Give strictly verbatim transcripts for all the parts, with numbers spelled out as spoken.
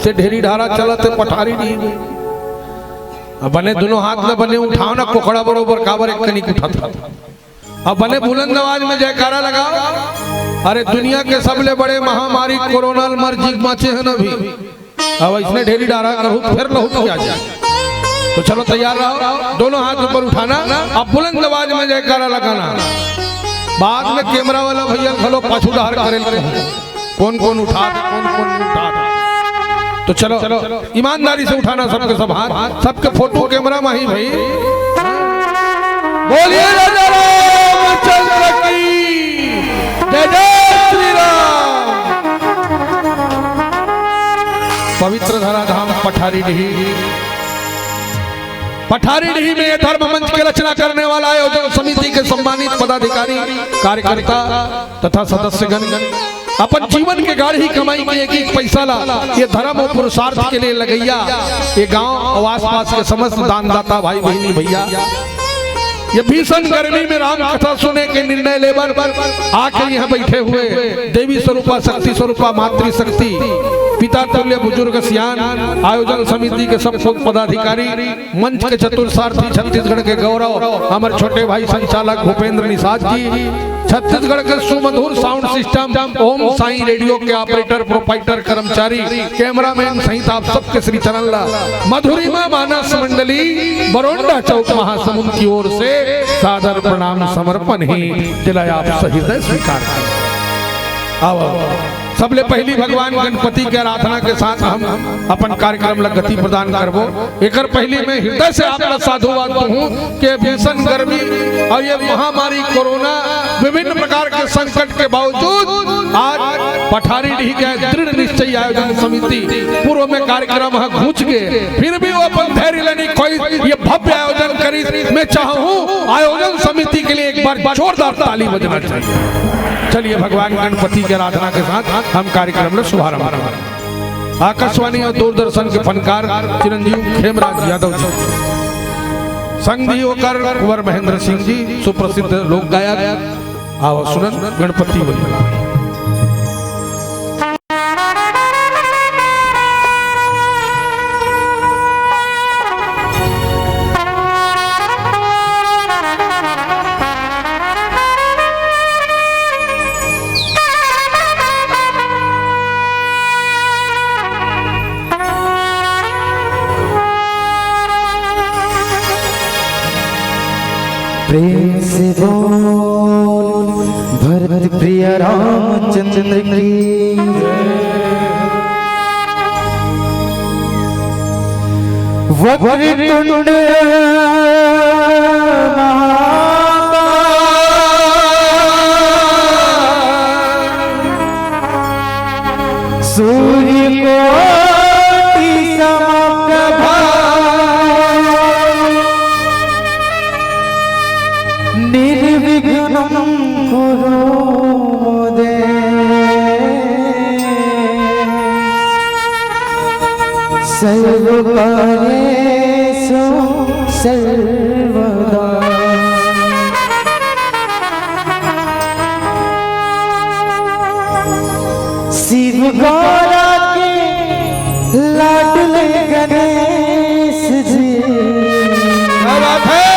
से ढेरी ढारा चलत हे पठारी डीह में। अब बने दुनों हाथ में बने उठाव ना कोखड़ा बरोबर, काबर एक कनिक उठत हे। अब बने बुलंद आवाज में जयकारा लगाव, अरे दुनिया के सबले बड़े महामारी कोरोना ल मर जी के बांचे हन अभी। अब अइसने ढेरी ढारा करहू त फेर लहुट के आ जाय। तो चलो तैयार रहो, दोनों हाथ ऊपर उठाना, अब बुलंद आवाज में जयकारा लगाना। बाद में कैमरा वाला भैया घलो पाछू डहर करे ल कहूं। कोन कोन उठात, कोन कोन नइ उठात। तो चलो, ईमानदारी से उठाना सबके सब हाथ, सबके फोटो कैमरा में ही भाई। बोलिए राजा रामचंद्र की जय, जय श्री राम। पवित्र धराधाम पठारी डीह, पठारी डीह में ये धर्म मंच के रचना करने वाला आयोजन समिति के सम्मानित पदाधिकारी, कार्यकर्ता तथा सदस्यगण अपन जीवन के गाढ़ी कमाई के एक एक पैसा ला ये धर्म और पुरुषार्थ के लिए लगइया, ये गांव और आसपास के समस्त दानदाता भाई बहिनी भैया, ये भीषण गर्मी में राम कथा सुने के निर्णय ले बर आके यहाँ बैठे हुए देवी स्वरूपा, शक्ति स्वरूपा, मातृशक्ति, पिता तुल्य, बुजुर्ग सियान, आयोजन समिति के सब पदाधिकारी, मंच के चतुर सारथी, छत्तीसगढ़ के गौरव, हमर छोटे भाई संचालक भूपेंद्र निषाद जी, छत्तीसगढ़ के सुमधुर sound system, Om Sai radio के ऑपरेटर, प्रोपाइटर, कर्मचारी, कैमरामैन सहित आप सबके श्री चरण ला मधुरिमा मानस मंडली बरोंडा चौक महासमुंद की ओर से सादर प्रणाम समर्पण हे। जेला आप सहित स्वीकार करें। आओ, सबले पहिली भगवान गणपति के आराधना के साथ हम अपन कार्यक्रम ला गति प्रदान करबो। एकर पहिली मैं हृदय से आप ला साधुवाद दूं कि भीषण गर्मी और ये महामारी कोरोना, विभिन्न प्रकार के संकट के बावजूद आज पठारी डीह के दृढ़ निश्चयी आयोजन समिति, पूर्व में कार्यक्रम ह घूंच गे, फिर भी वो अपन धैर्य ला नइ खोइस, ये भव्य आयोजन करिस। मैं चाहूं आयोजन समिति के लिए एक बार जोरदार ताली बजना चाहिए। चलिए, भगवान गणपति की आराधना के साथ हम कार्यक्रम ला शुभारंभ करें। आकाशवाणी और दूरदर्शन के फनकार चिरंजीव खेमराज यादव जी, संग दिही ओकर कुंवर महेंद्र सिंह जी, सुप्रसिद्ध लोक गायक। आवा सुनन गणपति वंदना। प्रेम से बोल भरत प्रिय रामचंद्र की। वक्रतुंड महाकाय, सूर्यकोटि समप्रभा, निर्विघ्नं कुरु मे देव। सर्वकार्येषु सर्वदा। शिव गौरा के लाडले गणेश जी। क्या बात है?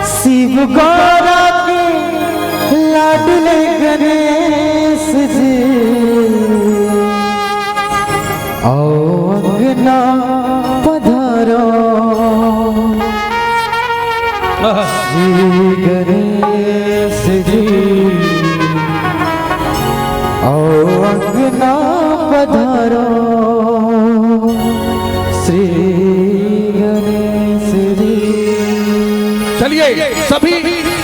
शिव गौरा के लाडले गणेश जी, आओ अंगना पधारो। श्री गणेश जी, आओ अंगना पधारो। श्री गणेश जी। चलिए, सभी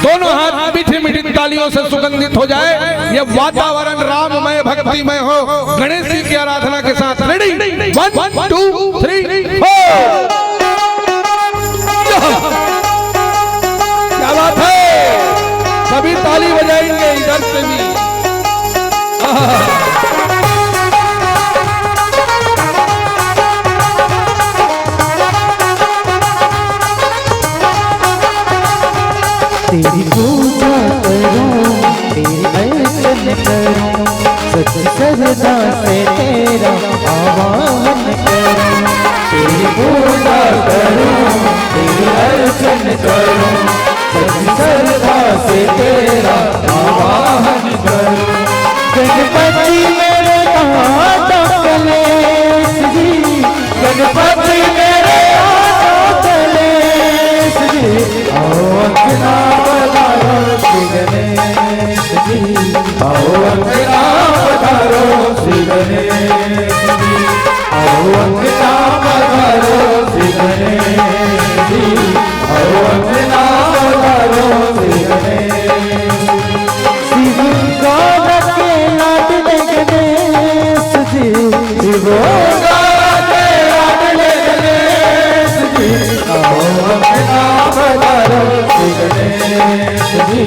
दोनों हाथ मीठी मीठी तालियों से सुगंधित हो जाए, ये वातावरण राममय, भक्तिमय हो। गणेश जी की आराधना के साथ। Ready? One, two, three, four। क्या बात है, सभी ताली बजाएंगे इधर से भी। तेरी पूजा करूं, तेरी अर्चन करूं, सच श्रद्धा से तेरा करूं, तेरी अर्चन करूं, सच्ची श्रद्धा से तेरा आवाहन करूं। गणपति मेरे दाता कलेश जी, गणपति मेरे दाता कलेश जी, आओ अंगना पधारो श्री गणेश जी, आओ अंगना पधारो श्री गणेश जी, आओ अंगना पधारो श्री गणेश जी, आओ अंगना पधारो श्री गणेश जी। शिव गौर के लाडले गणेश जी, शिव गौर के लाडले गणेश जी, आओ अंगना पधारो श्री गणेश जी,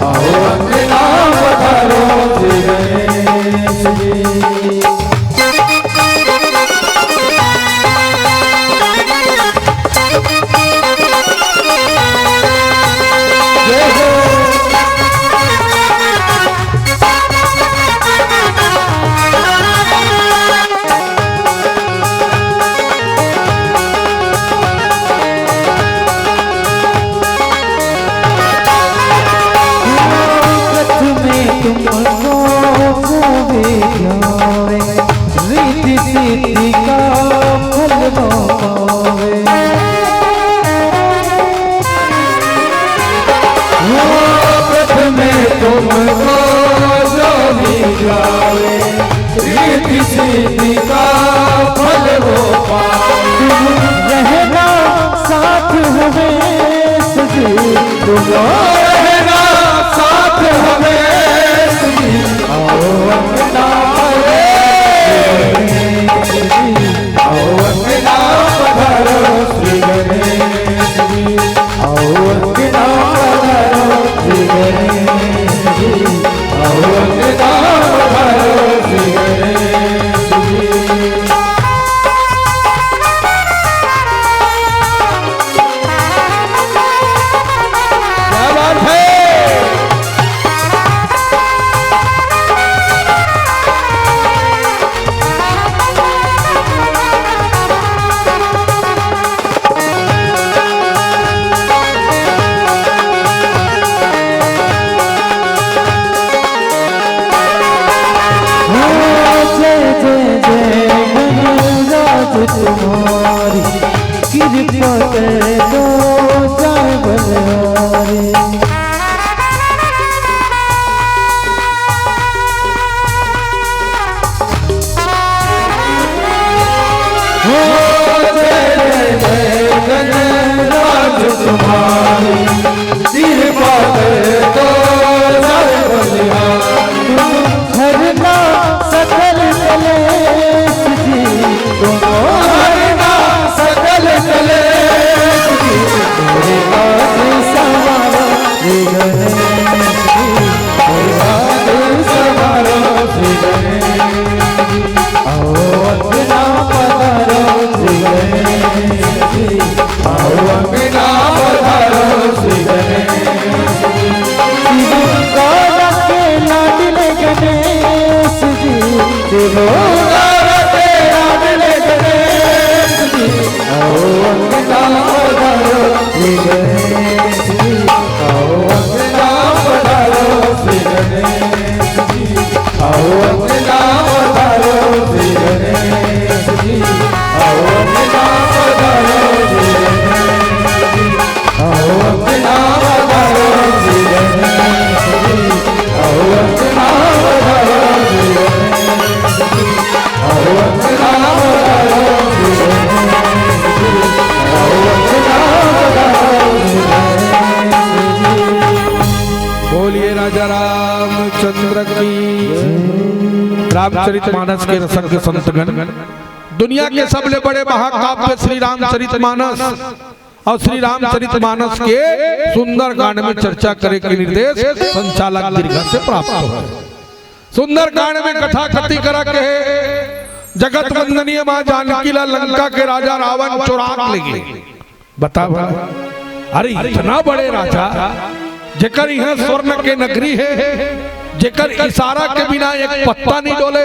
आओ अंगना पधारो श्री गणेश जी। व्रत में तुमको जो भी ध्यावे, रिद्धि सिद्धि का फल वो पावे। वो व्रत में तुमको जो भी ध्यावे, रिद्धि सिद्धि का फल वो पावे। तुम रहना साथ हमें सजी, तुम रहना साथ हमें सजी। आओ अंगना पधारो, आओ अंगना पधारो श्री गणेश जी, आओ अंगना पधारो श्री गणेश जी, आओ अंगना पधारो श्री गणेश जी। क्या बात है? जय जय जय गणराज तुम्हारी, कृपा कर दो जय बलिहारी। हो जय जय जय गणराज तुम्हारी, कृपा कर दो जय बलिहारी। हरना सकल कलेश जी, तुम हरना सकल कलेश जी, मेरे आज सवार श्री गणेश जी, मेरे आज सवार श्री गणेश जी, आओ अंगना पधारो श्री गणेश जी, आओ अंगना पधारो श्री गणेश जी। शिव गौर के लाडले गणेश जी, शिव गौर के लाडले गणेश जी, आओ अंगना पधारो श्री गणेश जी, आओ अंगना पधारो श्री गणेश जी, आओ अंगना पधारो श्री गणेश जी, आओ अंगना पधारो श्री गणेश जी, आओ अंगना पधारो श्री गणेश जी, आओ अंगना पधारो श्री गणेश जी, आओ अंगना पधारो श्री गणेश जी, आओ अंगना पधारो श्री गणेश जी। बोलिए राजा रामचंद्र की। रामचरित मानस के रसज्ञ संतगण, दुनिया के सबले बड़े महाकाव्य श्री रामचरित मानस और श्री रामचरित मानस के सुंदरकांड में चर्चा करे के निर्देश संचालक दीर्घा से प्राप्त हो। सुंदरकांड में कथा कथी करा के हे, जगत वंदनीय माँ जानकी ला लंका के राजा रावण चोरा के ले गे। बता भला, अरे इतना बड़े राजा, जेकर यहाँ स्वर्ण के नगरी हे, जेकर इशारा के बिना एक पत्ता नहीं डोले,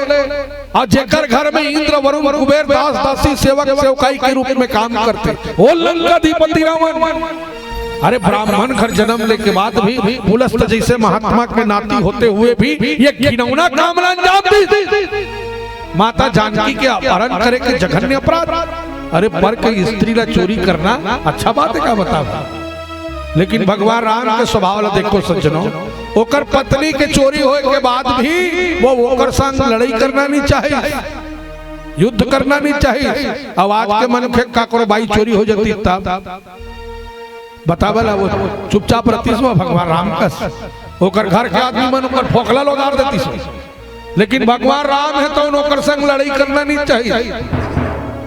अउ जेकर घर में इंद्र, वरुण, कुबेर, दास, दासी, सेवक, सेवकाई के रूप में काम करथे, वो लंकाधिपति रावण। अरे, ब्राह्मण घर जन्म लेके बाद भी पुलस्त जैसे महात्मा के नाती होते हुए भी ये घिनौना काम ला अंजाम दिस। माता जानकी के अपहरण करे के जघन्य अपराध। अरे, पर के स्त्री ला चोरी करना अच्छा बात हे का, बताओ? लेकिन भगवान राम के स्वभाव ला देखो सज्जनों, ओकर पत्नी के चोरी होए के बाद भी वो ओकर संग लड़ाई करना नहीं चाहिस, युद्ध करना नहीं चाहिस। अब आज के मनखे काकरो बाई चोरी हो जातिस तब बतावल, वो चुपचाप रहतिस, वो भगवान राम कस, ओकर घर के आदमी मन ओकर फोकला ला ओदार देतिस। लेकिन भगवान राम हे तो ओकर संग लड़ाई करना नहीं चाहिस।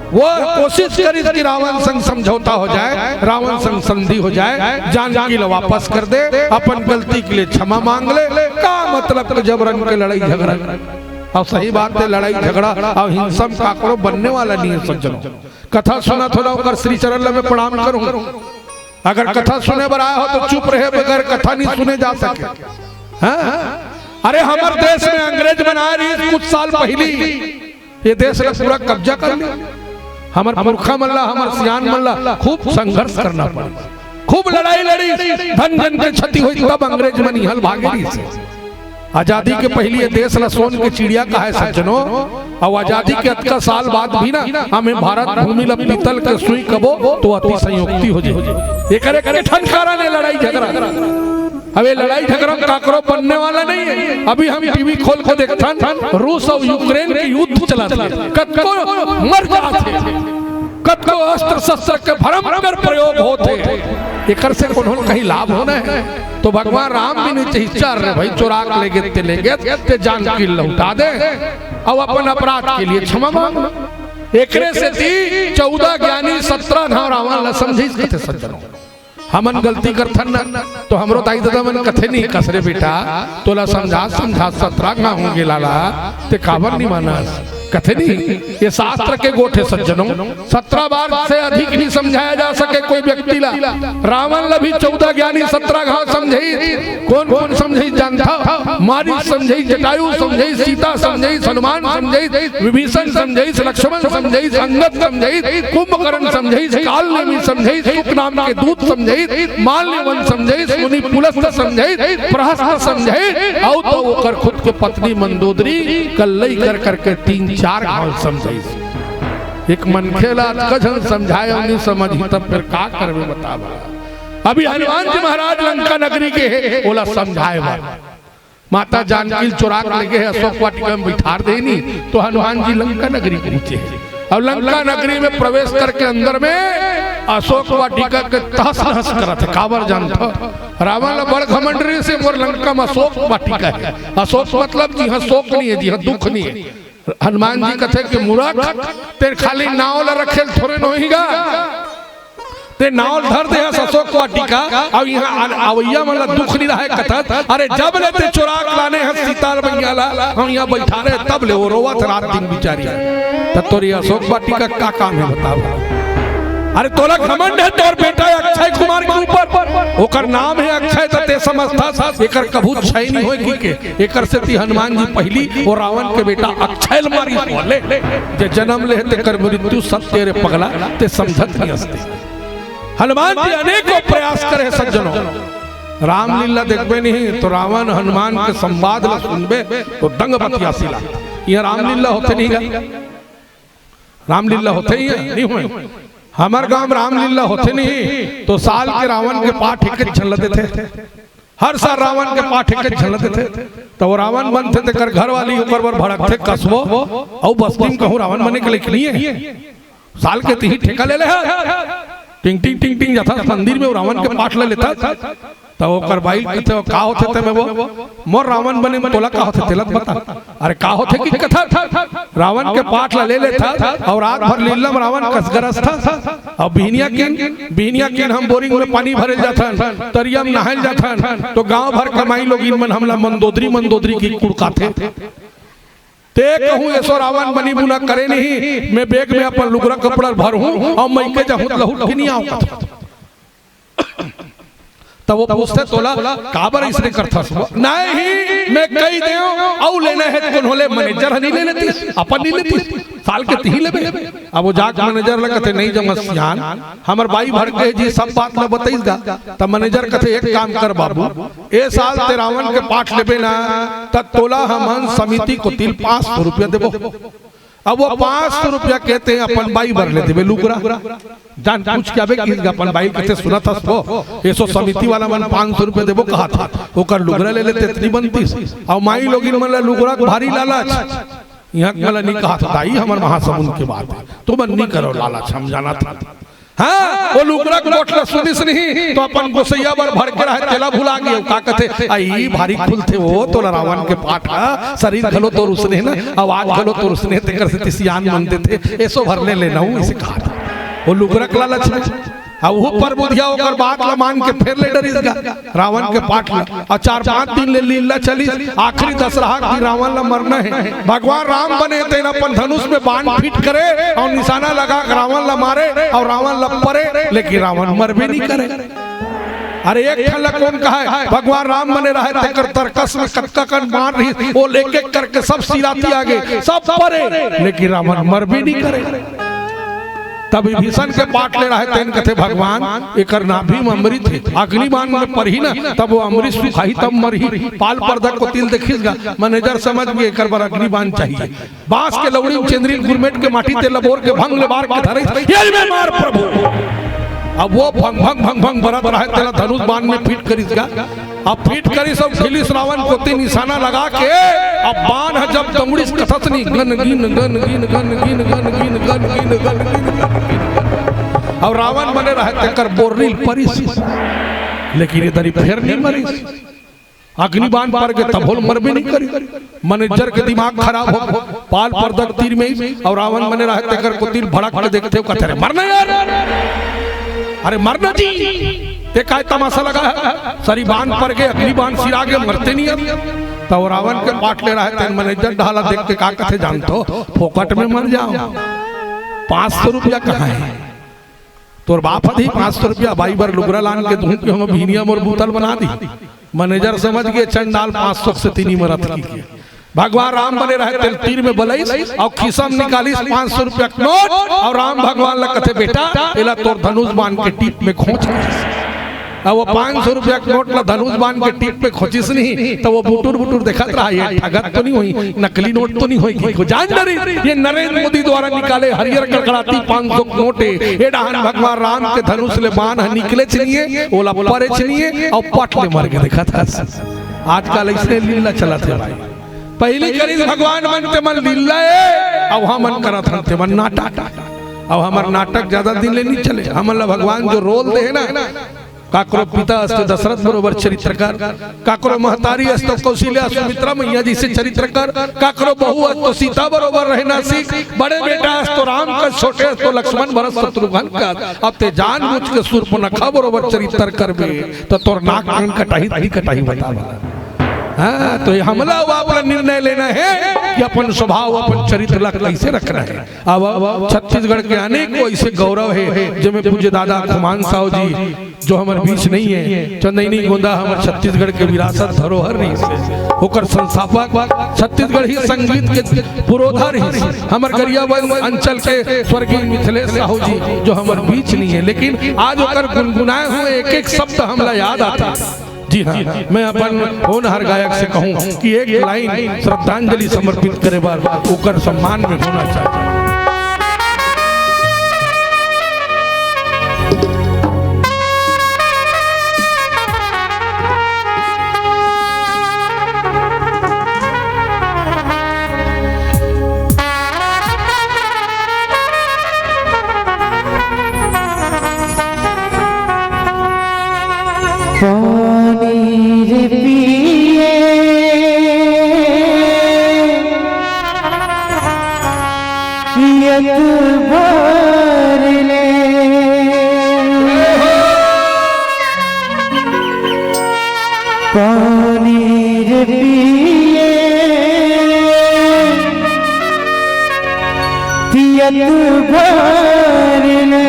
वो कोशिश करिस कि रावण संग समझौता हो जाए, रावण संग संधि हो जाए, जानकी ला वापस कर दे, अपन गलती के लिए क्षमा मांग ले। का मतलब कि जबरन के लड़ाई झगड़ा? अब सही बात हे, लड़ाई झगड़ा अउ हिंसा म काकरो बनने वाला नहीं हे सज्जनों। कथा सुनत हो ना, ओकर श्री चरण ला मैं प्रणाम करूं। अगर कथा सुने बर आए हो तो चुप रहे, बगैर कथा नहीं सुने जा सके। हाँ? अरे, हमर देश में अंग्रेज मन आए रहिस कुछ साल पहिली, ये देश ला पूरा कब्जा कर लिस। हमर पुरखा मन ला, हमर सियान मन ला खूब संघर्ष करना पड़े, खूब लड़ाई लड़िस, धन जन के क्षति होइस, तब अंग्रेज मन इहां ले भागे रहिस। आजादी के पहिली ये देश ला सोन के चिड़िया कहे सज्जनों, अउ आजादी के अतका साल बाद भी ना हम भारत भूमि ला पीतल के सुई कबो तो अतिशयोक्ति हो जाही। एकर एक ठन कारण हे लड़ाई झगड़ा। अब ये लड़ाई झगड़ा म काकरो बनने वाला नहीं हे। अभी हम टीवी खोल के देखथन, रूस अउ यूक्रेन के युद्ध चलत हे, कतको मर जात हे, कतको अस्त्र शस्त्र के भयंकर प्रयोग होत हे, एकर से कोनो कहीं लाभ होना हे? तो भगवान राम भी नहीं चाहिस, चल रे भाई, चोरा के लेगे ते लेगे, ते जानकी लौटा दे, अउ अपन अपराध के लिए क्षमा मांग। एकरे सेती चौदह ज्ञानी सत्रह घाव रावण ला समझाइस कथे सज्जनों। हमन गलती करथन ना, तो हमरो दाई ददा मन कथे नहीं, कस रे बेटा, तोला समझा समझा सत्रह घाव हो गे लाला, ते काबर नहीं मानस? कथे नहीं, ये शास्त्र के गोठ हे सज्जनों। सत्रह बार से अधिक नहीं समझाया जा सके कोई व्यक्ति ला। रावण ला भी चौदह ज्ञानी सत्रह घाव समझाइस। कोन कोन समझाइस जानथव? मारीच समझाइस, जटायु समझाइस, सीता समझाइस, हनुमान समझाइस, विभीषण समझाइस, लक्ष्मण समझाइस, अंगद समझाइस, कुंभकर्ण समझाइस, काल नेमी समझाइस, शुक नाम के दूत समझाइस, माल्यवन समझाइस, मुनि पुलस्त समझाइस, प्रहस्त समझाइस, अउ तो ओकर खुद के पत्नी मंदोदरी कल्लई कर करके तीन चार घाव समझाइस। एक मनखे ला अतका झन समझाए अउ नहीं समझही, तब फिर का करबे बतावा? अभी हनुमान जी महाराज लंका नगरी गे हे, ओला समझाए बर माता जानकी ल चोरा के लेगे हे, अशोक वाटिका में बैठार दे नहीं, तो हनुमान जी लंका नगरी पहुंचे हे। अब लंका नगरी में प्रवेश करके अंदर में अशोक वाटिका के तहस नहस करत हे। काबर जानथव? रावण ला बड़ घमंड रहिस हे, मोर लंका में अशोक वाटिका हे। अशोक मतलब जिहां शोक नहीं हे, जिहां दुख नहीं हे। हनुमान जी कथे कि मूरख, ते खाली नाव ला रखे ल थोरे नोही गा, ते नाव ल धर दे हस अशोक वाटिका, अउ इहां अवइया मन ला दुख नहीं रहय कथस। अरे, जब ले ते चोरा के लाने हस सीता मैया ला, हम इहां बैठारे, तब ले वो रोवत हे रात दिन बिचारी। त तोर ये अशोक वाटिका का काम हे बताव? अरे, तोला घमंड हे तोर बेटा अक्षय कुमार के ऊपर, ओकर नाम हे अक्षय, त ते समझथस एकर कभू क्षय नहीं होय कहिके। एकर सेती हनुमान जी पहिली वो रावण के बेटा अक्षय ल मारिस, बोले, जे जनम ले हे तेकर मृत्यु सत्य रे पगला, ते समझत नहीं हस ते। हनुमान जी अनेकों प्रयास करे हे सज्जनों। रामलीला देखबे नहीं तो रावण हनुमान के संवाद ला सुनबे तो दंग बतियासी ला। इहां रामलीला होथे नहीं गा? रामलीला होथे इहां? नहीं होय। हमर गांव में रामलीला होथे नहीं तो साल के रावण के पाठ एकेच झन ला देथे। हर साल रावण के पाठ एकेच झन ला देथे। त वो रावण बनथे, तेकर घरवाली ओकर बर भड़कथे, कसबो अउ बस्ती में कहूं रावण बने के लइक नहीं हे। साल के तिही ठेका ले ले हस, टिंग टिंग टिंग टिंग जाथस मंदिर में, वो रावण के पाठ ला लेथस। त ओकर बाई कथे, "का होथे ते में वो? मोर रावण बने में तोला का होथे, तेला त बता।" अरे का होथे कि कथा, रावण के पाठ ला ले लेथस अउ रात भर लीला में रावण कसगरस थस। अउ बिहनिया किन, बिहनिया किन हम बोरिंग में पानी भरे ल जाथन, तरिया में नहाय ल जाथन, तो गांव भर के माई लोगिन मन हमला मंदोदरी, मंदोदरी कहिके कुड़काथे। ते कहूं एसो रावण बनी बुना करे नहीं, मैं बैग में अपन लुगरा कपड़ा भरहूं अउ मइके जाहूं त लहुट के नहीं आंव कथस। तब वो पूछथे, "तोला काबर अइसने करथस?" "नहीं, मैं कहि देंव, अउ लेना हे त कोनो ले।" मैनेजर ह नइ ले लेतिस, अपन नइ लेतिस, साल के तिही लेबे। अब वो जाके मैनेजर ला कथे, "नइ जमत सियान, हमर बाई भड़के जी, सब बात ला बतइस गा।" तब मैनेजर कथे, "एक काम कर बाबू, ए साल ते रावण के पाठ लेबे ना, त तोला हमन समिति कोति ले पाँच सौ रुपया देबो।" अब वो पाँच सौ रुपया कहिथे, अपन बाई बर ले देबे लुगरा। जान पूछ के आबे कि अपन बाई कथे, "सुनत हस वो, एसो समिति वाला मन पाँच सौ रुपया देबो कहत हे, ओकर लुगरा ले लेते, अतनी बनतिस।" अउ माईलोगिन मन ला लुगरा के भारी लालच। इहाँ के मन ला नइ कहत, "दाई, हमर महासमुंद के बात हे, तुमन नइ करो लालच, हम जानत हन।" हाँ, वो लुगरा के गोठ ला सुनिस नहीं, त अपन गोसइया बर भड़के रहे, तेला भुला गे। का कथे, "अई भारी खुलथे वो, तोला रावण के पाठ ह, शरीर घलो तोर उसने हे ना, आवाज घलो तोर उसने हे, तेकर सेती सियान मन देथे, एसो भर ले लेना हूँ," अइसे कहत। वो लुगरा के लालच में। अब वो परबुधिया ओकर बात ला मान के फेर ले डरिस गा रावण के पाठ ला। अउ चार पांच दिन ले लीला चलिस। आखिरी दशहरा के दिन रावण ला मरना हे। भगवान राम बने तेन अपन धनुष में बाण फिट करे अउ निशाना लगा के रावण ला मारे अउ रावण ला परे, लेकिन रावण मरबे नइ करे। अरे एक ठन ला कोन कहय, भगवान राम बने रहय तेकर तरकस में कतका कन बाण रहिस, वो एक एक करके सब सिरातिया गे, सब परे, लेकिन रावण मरबे नइ करे। तब विभीषण के पाठ ले रहय तेन कथे, "भगवान, एकर नाभि में अमृत हे, अग्नि बाण में परही ना, तब वो अमृत सुखाही, तब मरही।" पाल पर्दा कोति ले देखिस गा, मैनेजर समझ गे एकर बर अग्नि बाण चाहिए। बांस के लौड़ी में चेंदरी ल गुरमेट के माटी तेला बोर के भंग ले बार के धरे, "ये में मार प्रभु।" अब वो भंग भंग भंग भंग बरत रहय, तेला धनुष बाण में फिट करिस गा। अब फिट करिस अउ खिलिस रावण कोति निशाना लगा के, अब बाण ह जब दौड़िस कथस नहीं, गन गिन, गन गिन, गन गिन, गन गिन, गन गिन, गन गिन, गन गिन। अउ रावण बने रहय तेकर बोर्री ल परिस, लेकिन ए दरी फेर नइ मरिस। अग्नि बाण पर गे तभो ल मरबे नइ करिस। मैनेजर के दिमाग खराब हो, पाल पर्दा के तीर में अउ रावण बने रहय तेकर कोति ल भड़क के देखथे, कथे, "अरे मरना यार, अरे मरना जी, ये काय तमाशा लगा हे? सरी बाण पर गे, अग्नि बाण सिरा गे, मरते नइ हे।" त वो रावण के पाठ ले रहय तेन मैनेजर डहर ला देख के का कथे जानथो, "फोकट में मर जाओ, पाँच सौ रुपया कहाँ हे?" तोर बाप ह दिही पाँच सौ रुपया, बाई बर लुगरा लान के दूं कि हम बिहनिया मोर बूता ल बना दिही। मैनेजर समझ गे चंडाल पाँच सौ सेती नइ मरत हे कहिके। भगवान राम बने रहय तेला तीर में बलइस अउ खिसा म निकालिस पाँच सौ रुपया के नोट अउ राम भगवान ला कथे, "बेटा, एला तोर धनुष बाण के टीप में खोंच।" अब वो पाँच सौ रुपया के नोट ला धनुष बाण के टीप में खोंचिस नहीं, त वो बुटुर बुटुर देखत रहय, "ये ठगत तो नइ होही, नकली नोट तो नइ होही?" कहिके जान डरिस, ये नरेंद्र मोदी द्वारा निकाले हरियर कड़कड़ाती पाँच सौ के नोट हे। ए डहन भगवान राम के धनुष ले बाण ह निकलेच नइ हे, ओला परेच नइ हे, अउ पट ले मर गे। देखत हस, आजकल अइसने लीला चलत हे भाई। पहिली करिस भगवान मन, तेमन लीला हे, अउ हमन करत हन तेमन नाटक। अउ हमर नाटक जादा दिन ले नइ चले। हमन ला भगवान जो रोल दे हे ना, काकरो पिता अस तो दशरथ बरोबर चरित्र कर, काकरो महतारी अस तो कौशल्या सुमित्रा मैया जइसे चरित्र कर, काकरो बहू अस तो सीता बरोबर रहना सीख, बड़े बेटा अस तो राम कस, छोटे अस तो लक्ष्मण भरत शत्रुघ्न कस। अब ते जानबूझ के सूर्पनखा बरोबर चरित्र करबे, त तोर नाक कान कटाही, नहीं कटाही, बता भला। हाँ, त ये हमला अउ आप ला निर्णय लेना हे कि अपन स्वभाव, अपन चरित्र ला कइसे रखना हे। अब छत्तीसगढ़ के अनेक अइसे गौरव हे, जेमे पूज्य दादा खुमान साहू जी, जो हमर बीच नइ हे, चंदैनी गोंदा हमर छत्तीसगढ़ के विरासत धरोहर रहिस हे, ओकर संस्थापक, छत्तीसगढ़ी संगीत के पुरोधा रहिस हे, हमर गरियाबंद अंचल के स्वर्गीय मिथिलेश साहू जी, जो हमर बीच नइ हे, लेकिन आज ओकर गुनगुनाए हुए एक एक शब्द हमला याद आथे। जी हाँ, मैं अपन होनहार गायक से कहूँ कि एक लाइन श्रद्धांजलि समर्पित करे बर ओकर सम्मान में होना चाहिए। पानी रे पिए पियत भर ले, पानी रे पिए पियत भर ले।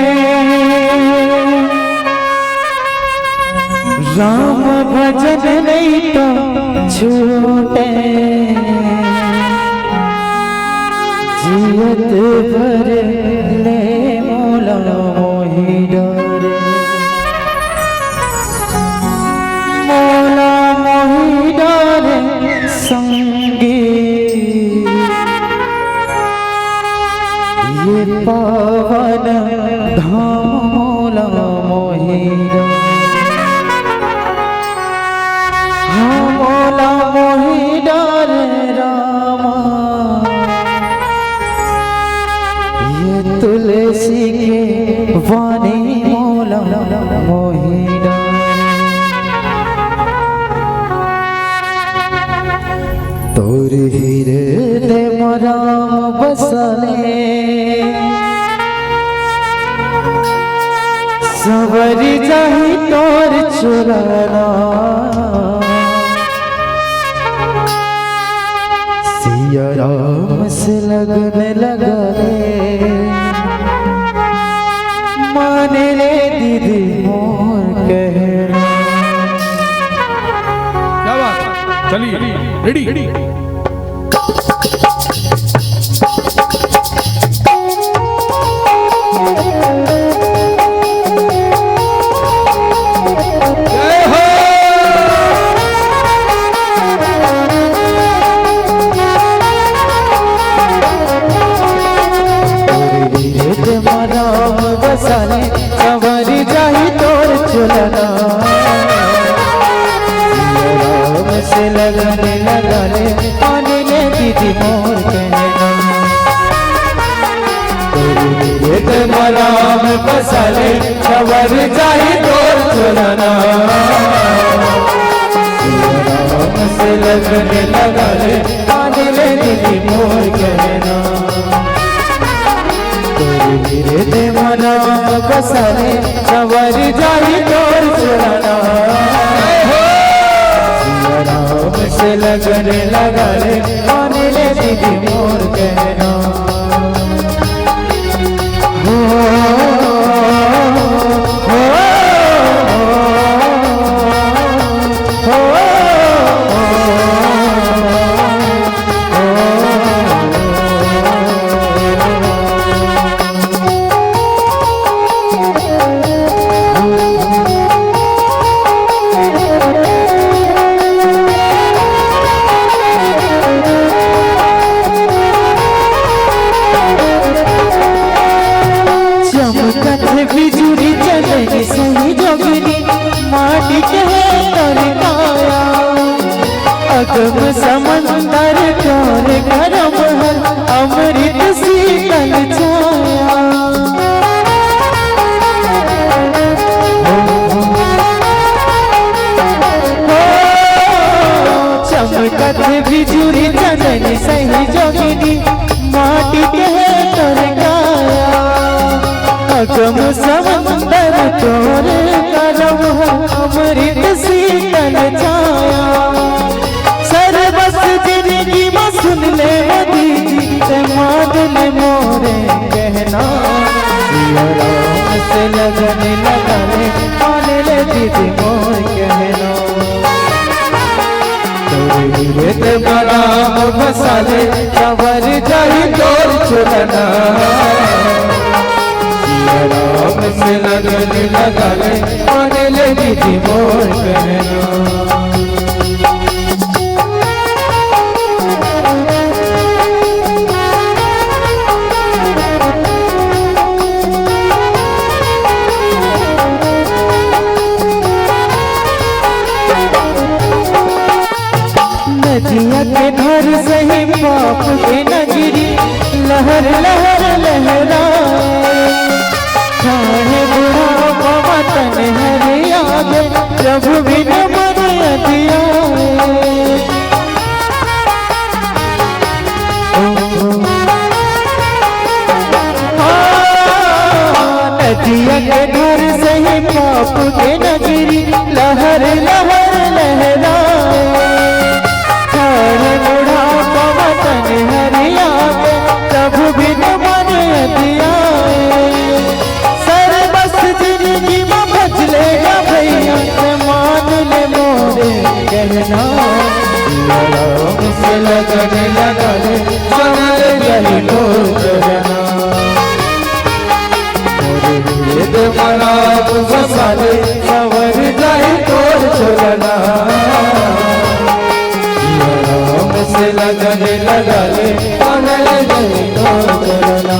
धाम मोला मोहि डार, हाँ मोला मोहि डार रामा, ये तुलसी के वाणी मोला मोहि डार। तोर हृदय म राम बसले, संवरि जाही तोर चलना। सिया राम से लगन लगा ले, मान ले दीदी मोर कहना। क्या बात है? चलिए, रेडी, रेडी। जय हो। तोर हृदय म राम बसाले, संवरि जाही तोर चलना। राम से लगन लगा ले, मान ले दीदी मोर कहना। तोर हृदय म राम बसाले, संवरि जाही तोर चलना। राम से लगन लगा ले, मान ले दीदी मोर कहना। तोर हृदय म राम बसाले, संवरि जाही तोर चलना। राम से लगन लगा ले, मान ले दीदी मोर कहना। हो, हो, हो, हो। चमकत बिजुरी चंदनी सही जोगिनी, माटी के हे तोर काया। अगम समंदर तोर करम हर, अमृत शीतल छाया। हो, चमकत बिजुरी चंदनी सही जोगिनी, माटी के हे तोर काया। अगम समंदर तोर करम हर, अमृत शीतल छाया। सरबस जिनगी म सुन ले वो दीदी, ते मान ले मोरे कहना। सिया राम से लगन लगा ले, मान ले दीदी मोर कहना। तोर हृदय म राम बसाले, संवरि जाही तोर चलना। सिया राम से लगन लगा ले, मान ले दीदी मोर कहना। नदिया के धार सही पाप के नगरी, लहर लहर लहराए। ठाढ़े बुढ़ापा म तन हरियावे, प्रभु बिन मन अंधियाए। नदिया के धार सही पाप के नगरी, लहर लहर लहराए। ठाढ़े बुढ़ापा म तन हरियावे, प्रभु बिन मन अंधियाए। सरबस जिनगी म भज ले या भैया, ते मान ले मोरे कहना। सिया राम से लगन लगा ले, संवरि जाही तोर चलना। मोर हृदय म राम बसाले, संवरि जाही तोर चलना। सिया राम से लगन लगा ले, संवरि जाही तोर चलना।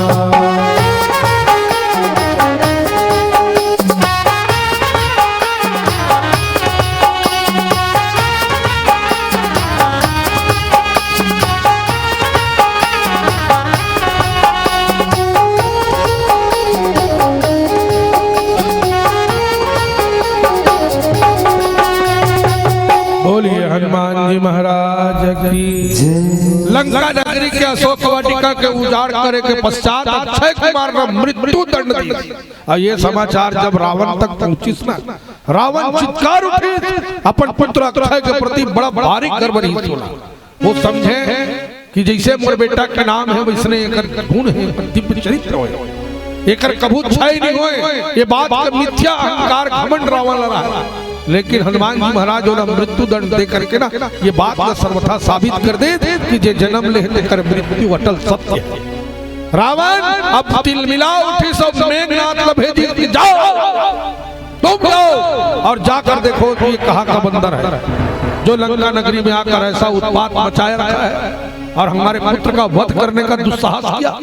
लंका नगरी के अशोक वाटिका के उजाड़ करे के पश्चात अक्षय कुमार ला मृत्यु दंड दिस। अउ ये समाचार जब रावण तक पहुंचिस ना, रावण चित्कार उठिस, अपन पुत्र अक्षय के प्रति बड़ा भारी गर्व रहिस ओला। वो समझे कि जइसे मोर बेटा के नाम हे, वइसने एकर गुण हे, दिव्य चरित्र हे, एकर कभू क्षय नइ होय। ये बात के मिथ्या अहंकार, घमंड रावण ला रहा। लेकिन हनुमान जी महाराज ओला मृत्यु दंड दे करके ना, ये बात ला सर्वथा साबित कर दे कि जे जनम ले हे, तेकर मृत्यु अटल सत्य हे। रावण अब तिलमिला उठिस अउ मेघनाथ ला भेजिस कि जाओ, तुम जाओ और जाकर देखो कि ये कहाँ का बंदर है, जो लंका नगरी में आकर ऐसा उत्पात मचाए रखा है और हमारे पुत्र का वध करने का दुस्साहस किया।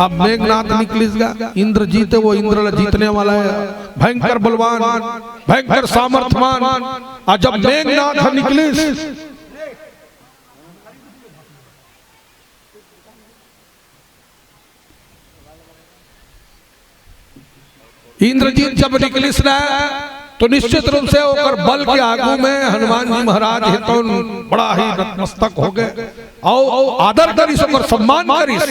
अब मेघनाथ निकलिस गा, इंद्रजीत हे, वो इंद्र ला जीतने वाला हे, भयंकर बलवान, भयंकर सामर्थवान। अउ जब मेघनाथ निकलिस, इंद्रजीत जब निकलिस ना, तो निश्चित रूप से ओकर बल के आगू में हनुमान जी महाराज हे तउन बड़ा ही नतमस्तक हो गे। अउ आदर करिस, ओकर सम्मान करिस।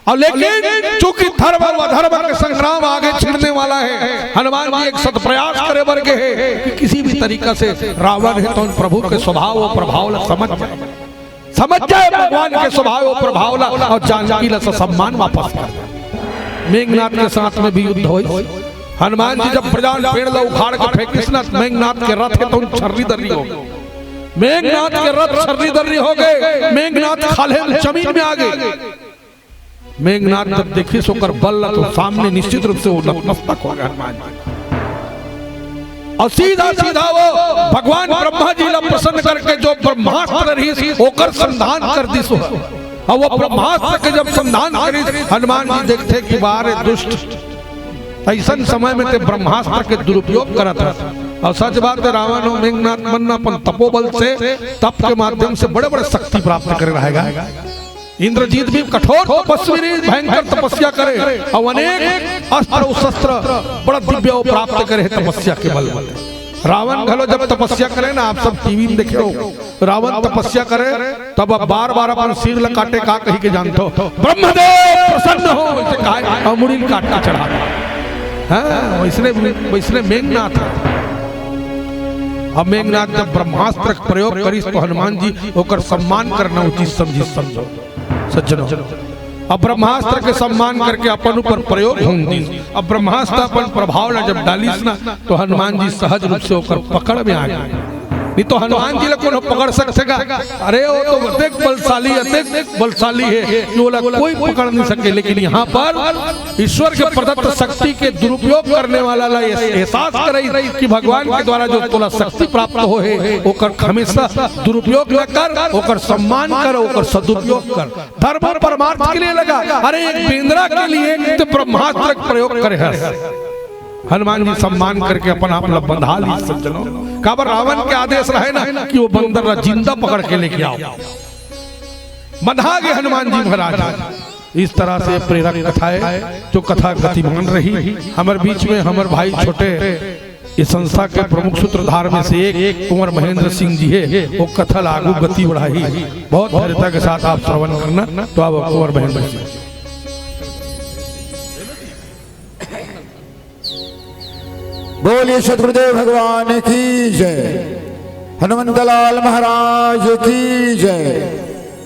अउ लेकिन चूंकि धर्म अउ अधर्म के संग्राम आगे छिड़ने वाला हे, हनुमान जी एक सत प्रयास करे बर गे हे कि किसी भी तरीका से रावण हे तउन प्रभु के स्वभाव अउ प्रभाव ला समझ जाए, समझ जाए भगवान के स्वभाव अउ प्रभाव ला, अउ जानकी ला ससम्मान वापस कर दे। मेघनाथ के साथ में भी युद्ध होइस। हनुमान जी जब प्रजान पेड़ ला उखाड़ के फेंकिस ना, मेघनाथ के रथ हे तउन छर्री दर्री हो गे। मेघनाथ के रथ छर्री दर्री हो गे। मेघनाथ खाल्हे जमीन में आ गे। मेघनाथ जब देखिस ओकर बल ला, तो सामने निश्चित रूप से वो नतमस्तक हो गे हनुमान जी। अउ सीधा सीधा वो भगवान ब्रह्मा जी ला प्रसन्न करके जो ब्रह्मास्त्र रहिस, ओकर संधान कर दिस। अउ वो ब्रह्मास्त्र के जब संधान करिस, हनुमान जी देखथे कि बा रे दुष्ट, अइसन समय में तें ब्रह्मास्त्र के दुरुपयोग करत हस। अउ सच बात हे, रावण अउ मेघनाथ मन अपन तपोबल से, तप के माध्यम से बड़े-बड़े शक्ति प्राप्त करे रहे गा। इंद्रजीत भी कठोर तपस्वी रहिस, भयंकर तपस्या करे, अउ अनेक अस्त्र अउ शस्त्र बड़ा दिव्य वो प्राप्त करे हे तपस्या के बल। रावण घलो जब तपस्या करे ना, आप सब टीवी में देखे हो, रावण तपस्या करे, तब अब बार बार अपन सिर ला काटे, का कहि के जानथो, ब्रह्मदेव प्रसन्न हो, वइसे कहे, अउ मुड़ी ल काट के चढ़ा दे। हाँ, वइसने, वइसने मेघनाथ हे। अब मेघनाथ जब ब्रह्मास्त्र के प्रयोग करिस, तो हनुमान जी ओकर सम्मान करना उचित समझिस, समझो सज्जनों। अब ब्रह्मास्त्र के सम्मान करके अपन ऊपर प्रयोग होन दिस। अब ब्रह्मास्त्र अपन प्रभाव ला जब डालिस ना, तो हनुमान जी सहज रूप से ओकर पकड़ में आ गे। नहीं तो हनुमान जी ला कोनो पकड़ सकथे का? अरे, वो तो अतेक बलशाली, अतेक बलशाली हे कि ओला कोई पकड़ नहीं सके। लेकिन यहाँ पर ईश्वर के प्रदत्त शक्ति के दुरुपयोग करने वाला ला ये एहसास कराइस कि भगवान के द्वारा जो तोला शक्ति प्राप्त होहे, ओकर हमेशा दुरुपयोग न कर, ओकर सम्मान कर, ओकर सदुपयोग कर। धर्म परमार्थ के लिए लगा। अरे, एक बेंदरा के लिए तें ब्रह्मास्त्र के प्रयोग करे हस। हनुमान जी सम्मान करके अपन आप ला बंधा लिस, सज्जनों। काबर रावण के आदेश रहे ना कि वो बंदर ला जिंदा पकड़ के लेके आओ। बंधा गे हनुमान जी महाराज। इस तरह से प्रेरक कथा हे, जो कथा गतिमान रही। हमर बीच में हमर भाई छोटे, इस संस्था के प्रमुख सूत्रधार में से एक कुंवर महेंद्र सिंह जी हे, वो कथा ला आगू गति बढ़ाही। बहुत धैर्यता के साथ आप श्रवण करना। तो अब कुंवर महेंद्र सिंह। बोलिए सतगुरुदेव भगवान की जय, हनुमंतलाल महाराज की जय,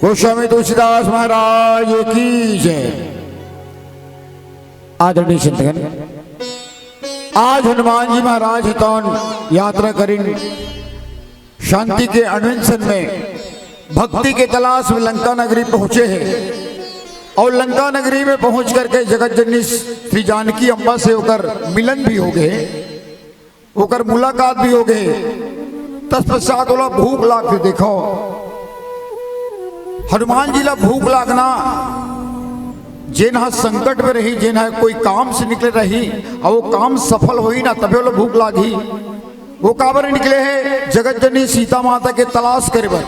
गोस्वामी तुलसीदास महाराज की जय। आदरणीय चिंतन, आज हनुमान जी महाराज हे तउन यात्रा करिन, शांति के अन्वेषण में, भक्ति के तलाश में लंका नगरी पहुंचे हे। अउ लंका नगरी में पहुंच करके जगत जननी श्री जानकी अम्बा से ओकर मिलन भी हो गे, ओकर मुलाकात भी हो गे। तत्पश्चात ओला भूख लाग गे। देखो, हनुमान जी ला भूख लागना, जेन ह संकट में रही, जेन ह कोई काम से निकले रही, अउ वो काम सफल होही ना, तभे ओला भूख लागही। वो काबर निकले हे? जगत जननी सीता माता के तलाश करे बर।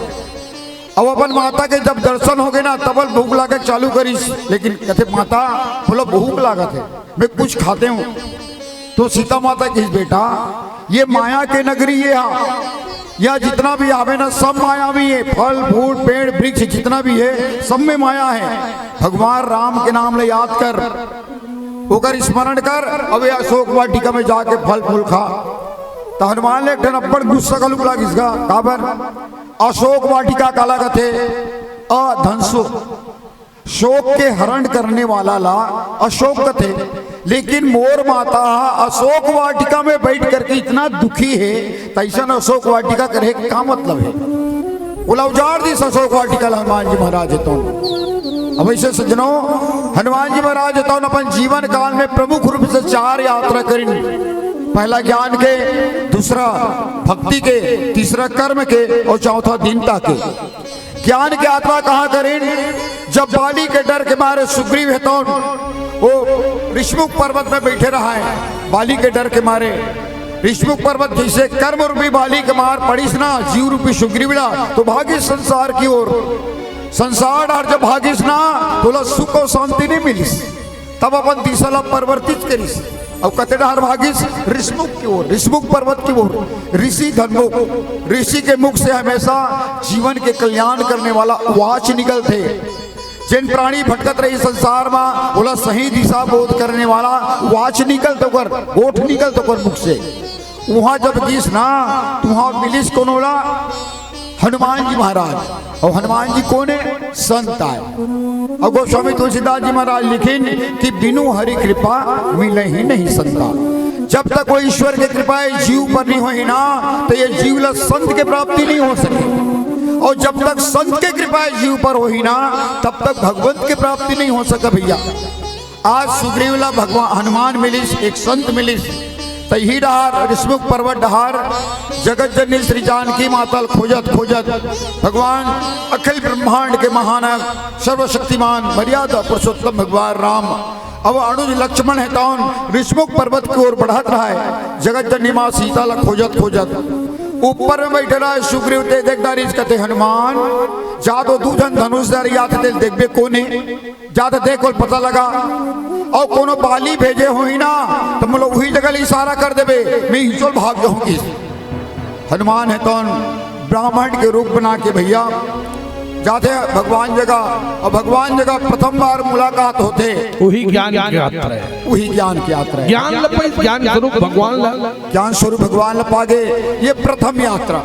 अउ अपन माता के जब दर्शन हो गे ना, तब ओला भूख लागे चालू करिस। लेकिन कथे, "माता, मोला भूख लागत हे, मैं कुछ खाते हूँ।" तो सीता माता कहिस, "बेटा, ये माया के नगरी ये हा, यह जितना भी आवे ना, सब मायावी है। फल फूल, पेड़ वृक्ष, जितना भी है, सब में माया है। भगवान राम के नाम ले याद कर, ओकर स्मरण कर। अब ये अशोक वाटिका में जाके फल फूल खा। तो हनुमान ले एक ठन अब्बड़ गुस्सा का लुक लागिस गा। काबर? अशोक वाटिका काला कथे? अ धनसो, शोक के हरण करने वाला ला अशोक कथे। लेकिन मोर माता हा अशोक वाटिका में बैठ करके इतना दुखी है, तैसन अशोक वाटिका करे के का मतलब है? ओला उजाड़ दिस अशोक वाटिका ला हनुमान जी महाराज हे तौन। अब ऐसे सज्जनों, हनुमान जी महाराज हे तौन अपन जीवन काल में प्रमुख रूप से चार यात्रा करिन। पहला ज्ञान के, दूसरा भक्ति के, तीसरा कर्म के और चौथा दीनता के। ज्ञान के यात्रा कहाँ करिन? जब बाली के डर के मारे सुग्रीव हे तौन वो ऋषमुख पर्वत में बैठे रहा है। बाली के डर के मारे ऋषमुख पर्वत जैसे कर्म रूपी बाली के मार पड़िस ना, जीव रूपी सुग्रीव ला, तो भागिस संसार की ओर। संसार डहर जब भागिस ना, तो ओला सुख और शांति नहीं मिलिस। तब अपन दिशा ला परिवर्तित करिस। अउ कते डहर भागिस? ऋषमुख की ओर, ऋषमुख पर्वत की ओर। ऋषि धनमुख, ऋषि के मुख से हमेशा जीवन के कल्याण करने वाला वाच निकलथे। जेन प्राणी भटकत रही संसार मा, ओला सही दिशा बोध करने वाला वाच निकलथे ओकर, गोठ निकलथे ओकर मुख से। उहाँ जब गिस ना, तुहाँ मिलिस कोनो ला? हनुमान जी महाराज। और हनुमान जी कोन हे? संत आय। और गोस्वामी तुलसीदास जी महाराज लिखिन कि बिनु हरि कृपा मिले ही नहीं संता। जब तक वो ईश्वर के कृपा ये जीव पर नहीं होही ना, तो ये जीव ला संत के प्राप्ति नहीं हो सके। और जब तक संत के कृपा ये जीव पर होही ना, तब तक भगवंत के प्राप्ति नहीं हो सके भैया। आज सुग्रीव ला भगवान हनुमान मिलिस, एक संत मिलिस, तही डहार ऋषमुख पर्वत डहार जगत जननी श्री जानकी माता ल खोजत खोजत भगवान अखिल ब्रह्मांड के महानायक सर्वशक्तिमान मर्यादा पुरुषोत्तम भगवान राम अउ अनुज लक्ष्मण हे तौन ऋषमुख पर्वत की ओर बढ़त रहा है। जगत जननी माँ सीता ला खोजत खोजत ऊपर में बैठे रहा है सुग्रीव, ते देख डारिस कथे हनुमान जा तो दू झन धनुष धारी आथे तेल देखबे कोने। जात देख ओला पता लगा, अउ कोनो बाली भेजे होही ना, त मोला उही जगह ले इशारा कर देबे, मैं इही चोल भाग जाहूं। हनुमान हे तौन ब्राह्मण के रूप बना के भैया जाथे भगवान जगह, अउ भगवान जगह प्रथम बार मुलाकात होथे। उही ज्ञान के यात्रा हे। उही ज्ञान के यात्रा हे। ज्ञान ल पाइस, ज्ञान स्वरूप भगवान ला। ज्ञान स्वरूप भगवान ला पागे, ये प्रथम यात्रा।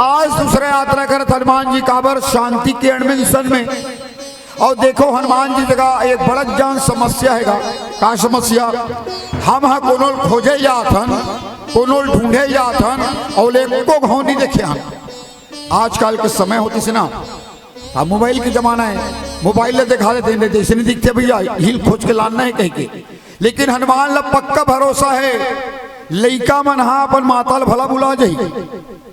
आज दूसरा यात्रा करत हनुमान जी काबर? शांति के अनमेंशन में। अउ देखो, हनुमान जी जगह एक बड़क जान समस्या हे गा। का समस्या? हम ह कोनो ल खोजे जात हन, कोनो ल ढूंढे जात हन, अउ ले एको घांव नहीं देखे हन। आजकल के समय होतिस ना, अब मोबाइल के जमाना हे, मोबाइल ले दिखा देथे, "नहीं, जैसे नहीं दिखथे भैया, इही ल खोज के लानना हे," कहिके। लेकिन हनुमान ला पक्का भरोसा हे, लइका मन हा अपन माता ल भला भुला जाही।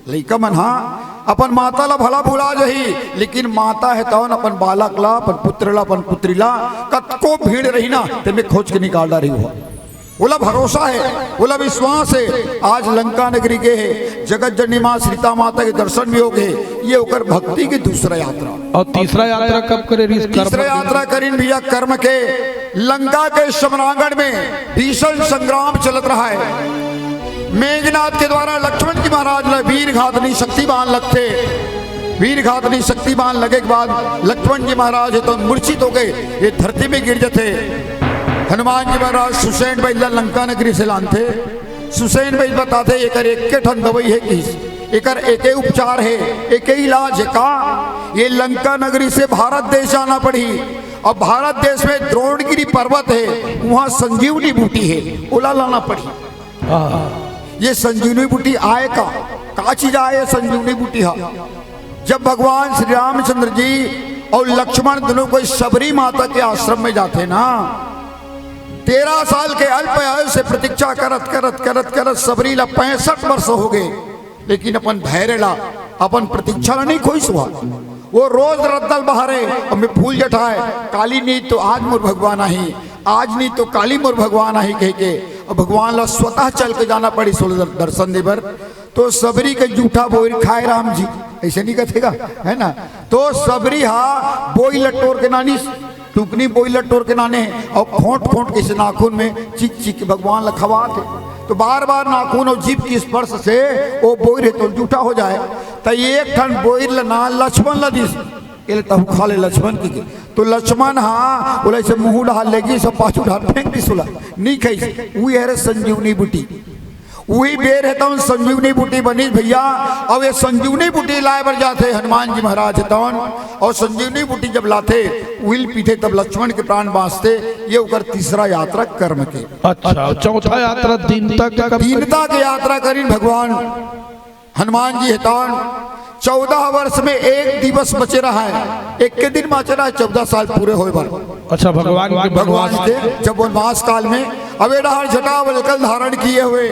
लइका मन हा अपन माता ला भला भुला जाही, लेकिन माता हे तौन अपन बालक ला, अपन पुत्र ला, अपन पुत्री ला कतको भीड़ रही ना, तेमे खोज के निकाल डारही। ओला भरोसा हे, ओला विश्वास हे। आज लंका नगरी गे हे, जगत जननी माँ सीता माता के दर्शन भी हो गे। ये ओकर भक्ति की दूसरा यात्रा। अउ तीसरा यात्रा कब करे रहिस? तीसरा यात्रा करिन भैया कर्म के। लंका के समरांगण में भीषण संग्राम चलत रहा हे। मेघनाथ के द्वारा लक्ष्मण जी महाराज ला वीर घातनी शक्ति बाण लगथे। वीर घातनी शक्ति बाण लगे के बाद लक्ष्मण जी महाराज हे तौन मूर्छित हो गे, ये धरती में गिर जथे। हनुमान जी महाराज सुषेण बइला लंका नगरी से लानथे। सुषेण बइला बताथे, "एकर एके ठन दवई हे," किहिस। एकर एके उपचार हे, एके इलाज हे का? ये लंका नगरी से भारत देश जाना पड़ही। अब भारत देश में द्रोणगिरी पर्वत हे, उहाँ संजीवनी बूटी हे, ओला लाना पड़ही। ये संजीवनी बूटी आय का? का चीज आय ये संजीवनी बूटी हा? जब भगवान श्री रामचंद्र जी अउ लक्ष्मण दोनों कोई शबरी माता के आश्रम में जाथे ना, तेरह साल के अल्प आयु से प्रतीक्षा करत, करत, करत, करत शबरी ला पैंसठ वर्ष हो गे, लेकिन अपन धैर्य ला, अपन प्रतीक्षा ला नहीं खोइस। वो रोज रद्दा ल बहारे, अउ मैं फूल जठाय, "काली नहीं तो आज मोर भगवान आही, आज नहीं तो काली मोर भगवान आही," कहिके, अउ भगवान ला स्वतः चल के जाना पड़िस दर-, दर्शन दे बर। तो शबरी के जूठा बोइर खाए राम जी, ऐसे नहीं कथे गा, है ना? तो शबरी हा बोइर ला टोर के लानिस, टुकनी बोइर ला टोर के लाने, अउ खोंट खोंट के से नाखून में चिक चिक के भगवान ला खवाथे। तो बार बार नाखून अउ जीभ के स्पर्श से वो बोइर हे तो जूठा हो जाए। त एक ठन बोइर ल ना लक्ष्मण ल दिस, एले तहु खा ले लक्ष्मण कहिके। तो लक्ष्मण हा ओला ऐसे मुंह डाल लेगी, सब पाछू डाल फेंक दिस ओला, नहीं खाइस। उही हरे संजीवनी बूटी। उही बेर हे तौन संजीवनी बूटी बनिस भैया। अब ये संजीवनी बूटी लाए बर जाथे हनुमान जी महाराज हे तौन, और संजीवनी बूटी जब लाथे, उहिल पीथे, तब लक्ष्मण के प्राण बांचथे। ये ओकर तीसरा यात्रा कर्म के। अच्छा, चौथा यात्रा दीनता के कब? दीनता के यात्रा करिन भगवान हनुमान जी हे तौन। चौदह वर्ष में एक दिवस बचे रहा है, एक के दिन बाँचे रहा है, चौदह साल पूरे होए बर। अच्छा, भगवान के भगवान वनवास। के जब वनवास काल में, अब ये डहर जटा वल्कल धारण किए हुए